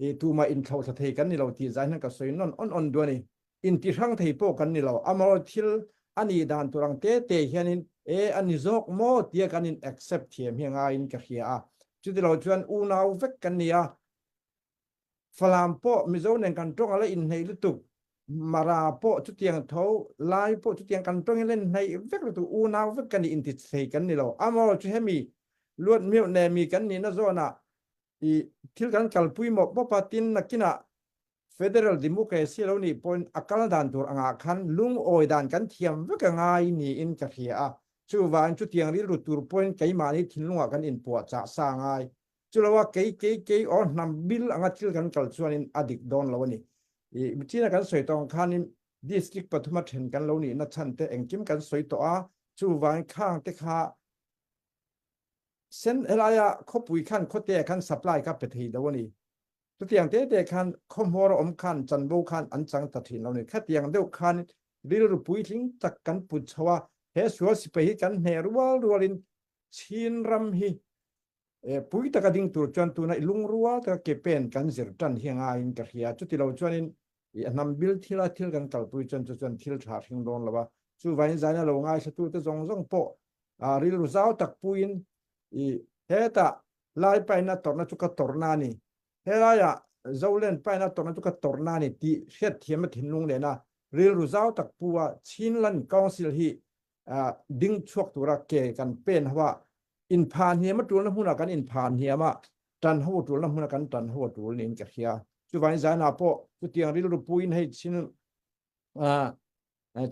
i tumah inthlauhthla thei kan ni lo tih zai hian ka sawi nawn awn awn duh a ni. Intihrang thei pawh kan ni lo, amaherawhchu thil a nih dan tur ang te te hianin e a ni zawk maw tia kan in accept thiam hi a ngaiin ka hria a. Chutilo chuan unau vek kan ni a, Falam pawh Mizo nen kan tawng a la inhneih lutuk. Mara pawh chutiang tho, Lai pawh chutiang kan tawngin len hnaih vek lo tu unau vek kan ni inti thei kan ni lo. Amaw chu hemi luat meuh nen mi kan nihna zawnah i thil kan kalpui mawp mawp a, tin nakinah Federal Democracy lo nih pawhin a kal dan tur angah khan lungawi dan kan thiam vek a ngai niin ka hria a. Chuvangin chutiang rilru tur pawhin keimahni thinlungah kan inpuahchah sa ngai. Chuloa kei kei kei aw hnam bil anga thil kan kal chuanin a dik dawn lo a ni. I China kan sawi tawh ang khanin district pathuma then kan lo nihna chhan te engkim kan sawi tawh a, chuvangin khang te kha sen helaia khawpui khan khawte khan supply kha pe thei lo a ni. Chutiang te te khan khawhmawr a awm khan chanvo khan an chang ta thin lo a ni. Khatiang deuh khan rilru puitling tak kan put chho a, he sual sipai hi kan hneh rual rualin Chin ram hi Pui taka ding tur chuan tuna i lungrual taka ke pen kan zir tan hi a ngaiin ka hria. Chuti lo chuanin i a hnam bil thila thil kan kalpui chuan chu chuan thil tha hring dawn lo a. Chuvangin zaina lo ngaithlatute zawng zawng pawh rilru zau tak puiin i hetah lai paina tawrhna chu ka tawrhna a ni, helaiah Zolen paina tawrhna chu ka tawrhna a ni tih hriatthiamna thinlung nena rilru zau tak pu a Chinland Council hi ding chhuak tura ke kan pen ho a, inpha hniam a tulna hmunah kan inpha hniam a, tan ho a tulna hmunah kan tan ho a tul niin ka hria. Chuvangin zanah pawh chutiang rilru puiin hei chin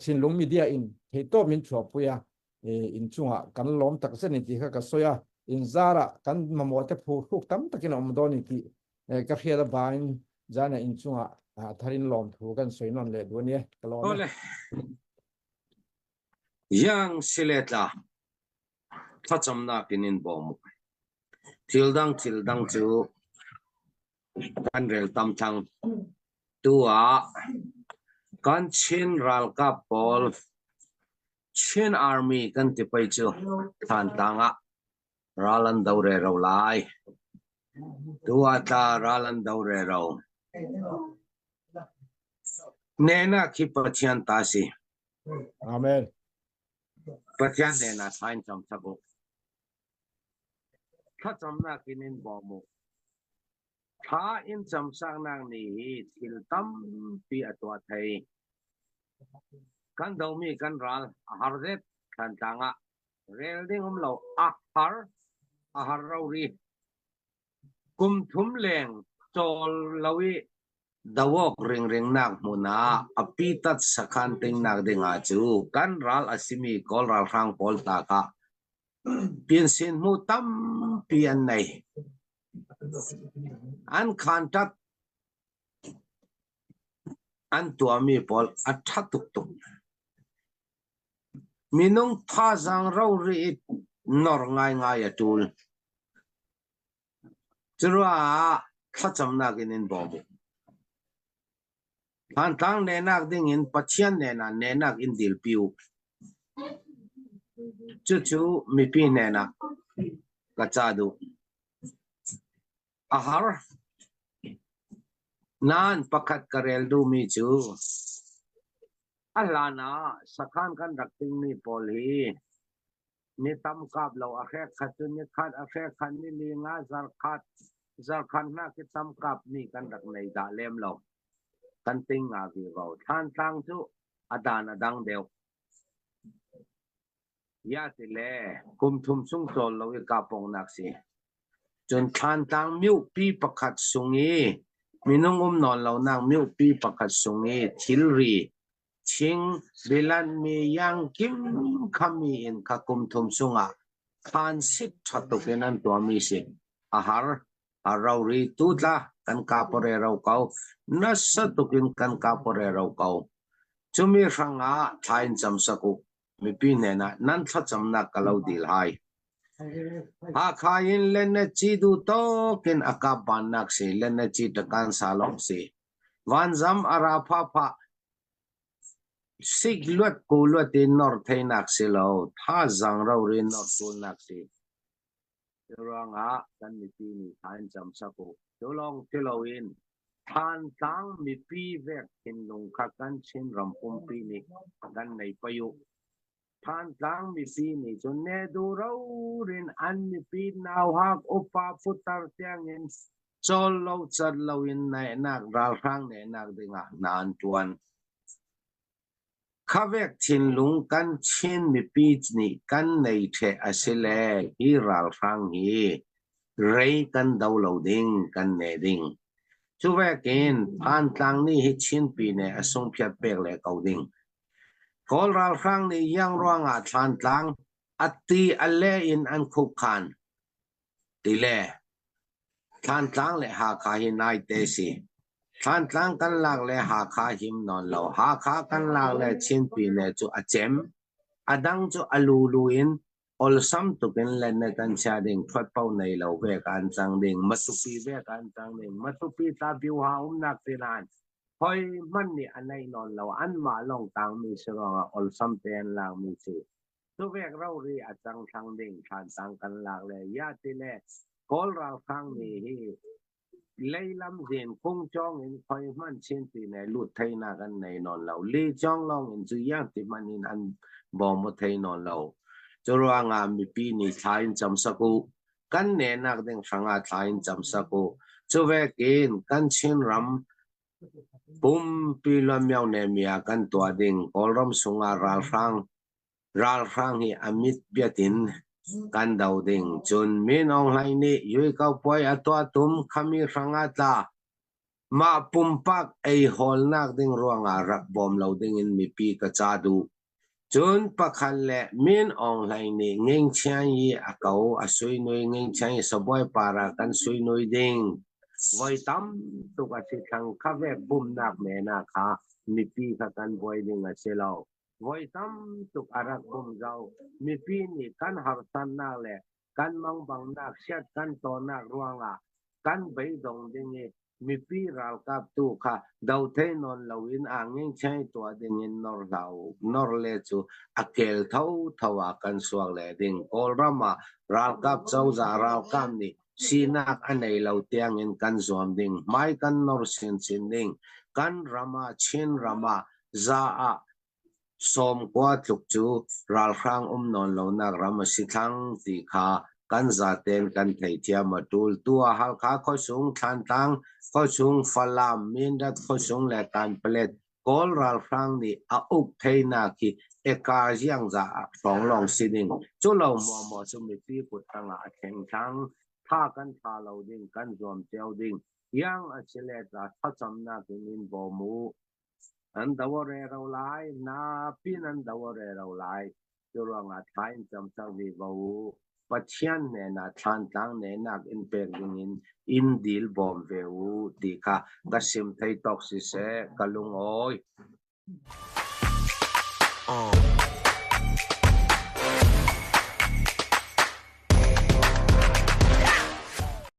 Chinlung media in theihtawp min chhuahpui a, inchungah kan lawm tak zet ni tih kha ka sawi a, inzarah kan mamawh te phuhruk tam takin a awm dawn ni tih ka hriat avangin zanah inchungah tharin lawmthu kan sawi nawn leh duh a nia, ka lawm e. Yang Siletla thlacamnak in in bawm u. Thil dang thil dang cu kan rel tam thang. Tu ah kan Chin ralkap pawl Chin Army kan ti pei cu Thantlang ah ral an do rero lai. Tu ah tla ral an do rero. Hnehnak hi Pathian ta a si. Amen. Pathian hnenah thla in cam sak u. Thlacamnak in in bawm u. Thla in camsaknak nih hi thil tampi a tuah thei. Kan domi kan ral a har zet Thantlang ah rel ding um lo a har a har rori. Kum thum leng cawl lo i Dawawk ringringnak hmun ah a pitat sakhan tingnak dingah cu kan ral a simi Kawl ralhrang pawl ta kha pinsin hmu tampi an nei. An khantat an tuahmi pawl a ṭha tuk tuk. Minung thazaang rori i nor ngaingai a ṭul. Curuangah thlacamnak in in bawm u. Thantlang nehnak dingin Pathian hnenah nehnak in dilpi u. Cucu mipi hnenah ka ca duh. A har. Nain pakhat ka rel duhmi cu a hlan ah sakhan kan rak tingmi pawl hi Ni tam kap lo a hrek khat cu ni khat a hrek khat ni li nga zarkhat zarkhat hna khi tam kap mi kan rak nei dah lem lo. Kan ting nga vi ro. Thlantlang cu a dan a dang deuh. Ya ti le kum thum chung chawl lo i kapong nak si. Cun Thlantlang miupi pakhat sung i minung um nawn lo nak miupi pakhat sung i thilri Ching bilanmi iangkim khami in kha kum thum chungah thlansit ṭha tuk in an tuahmi si. A har, a rori tu tla kan kapore ro ko, nasa tuk in kan kapore ro ko. Cumi hrangah thla in cam sak u. Mipi hnenah nan thlacamnak ka lo dil hai. Hakha in Lennaci du tawk in a kap bannak si, Lennaci takan sa lawng si. Vanzam a ra phahphah. Sik luat ku luat in nor theinak si lo, thazaang rori nor ṭulnak si. Cu ruangah kan mipi nih thla in cam sak u. Cu lawng si loin Thantlang mipi vek thinlung kha kan Chin ram pumpi nih kan nei pei u. Thantlang mipi nih cun ne duh rorin an mipi nauhak upa putar tiangin cawl lo cat loin naihnak ralhrang nehnak dingah hna an ṭuan. Khavek thinlung kan Chin mipi nih kan nei ṭheh a si le hi ralhrang hi rei kan do lo ding, kan ne ding. Cuvekin Thantlang nih hi Chinpi nih a sungphiat pek le ko ding. Kawl ralhrang nih iang ruangah Thlantlang a ti a le in an khukhan ti le Thlantlang le Hakha hi naite si. Thlantlang kan lak le Hakha him nawn lo. Hakha kan lak le Chinpi ne cu a cem. A dang cu a lulu in olsam tukin len ne kan chia ding thuat po nei lo ve kan cang ding Matupi ve kan cang ding Matupi tla biuha umnak tilan hoi hman nih a nei nawn lo anmah lawng tangmi si ruangah olsam te an lakmi si. Cuvek rori a cang thlang ding thlantlang kan lak le ya ti le Kawl ralhrang nih hi leilam zin kung cawng in khoi hman chin ti ne lut thei na kan nei non lo li cawng long in cu yang ti man in an bawm thei non lo cu ruangah mipi nih thla in cam saku kan ne nak ding hrangah thla in cam saku cuvek in kan Chin ram Pumpi luanmio-nemia kan tuah ding Kawlram sungah ralhrang hi a mit biat in kan do ding. Cun Min Aung Hlaing nih Yuikau puai a tuah tum khami hrangah tla mah pumpak ei hawlnak ding ruangah rak bawm lo dingin mipi ka ca duh. Cun pakhat le Min Aung Hlaing nih Ngingchian i a ko a suinui Ngingchian i sabawi par ah kan suinui ding. Voi tam tuk a si thlang kha vek bumnak men ah kha mipi kha kan buai ding a si lo. Voi tam tuk a rak bum zau. Mipi nih kan harsannak le kan mangbangnak siat kan tawnak ruangah kan beidong ding i mipi ralkap tu kha dothei nawn loin aa ngingchei tuah dingin nor hlah u. Nor le cu a kel thotho ah kan suak le ding. Kawlram ah ralkap cozah ralkap nih sinak a nei lo tiangin kan zuam ding. Hmai kan nor chinchin ding. Kan ram ah Chin ram ah za ah 90 tluk cu ralhrang um nawn lonak ram a si thlang ti kha kan zaten kan theithiam a ṭul. Tu ah Halkha khuasung, Thlantlang khuasung, Falam, Mindat khuasung le Kanpalet Kawl ralhrang nih a uk theinak hi eka ziangzah ah hrawng lawng si ding. Cu lo muamuah cu mipi kut tangah a thleng thlang. Tha kan tha lo ding, kan zuam cio ding. Iang a si le tla thlacamnak in in bawm u. An do a re ro lai, napi nan do a re ro lai. Cu ruangah thla in cam cang vi ko u. Pathian hnenah thlantlang nenak in pek dingin in dil bawm ve u ti kha ka sim thei tawk siseh ka lungawi.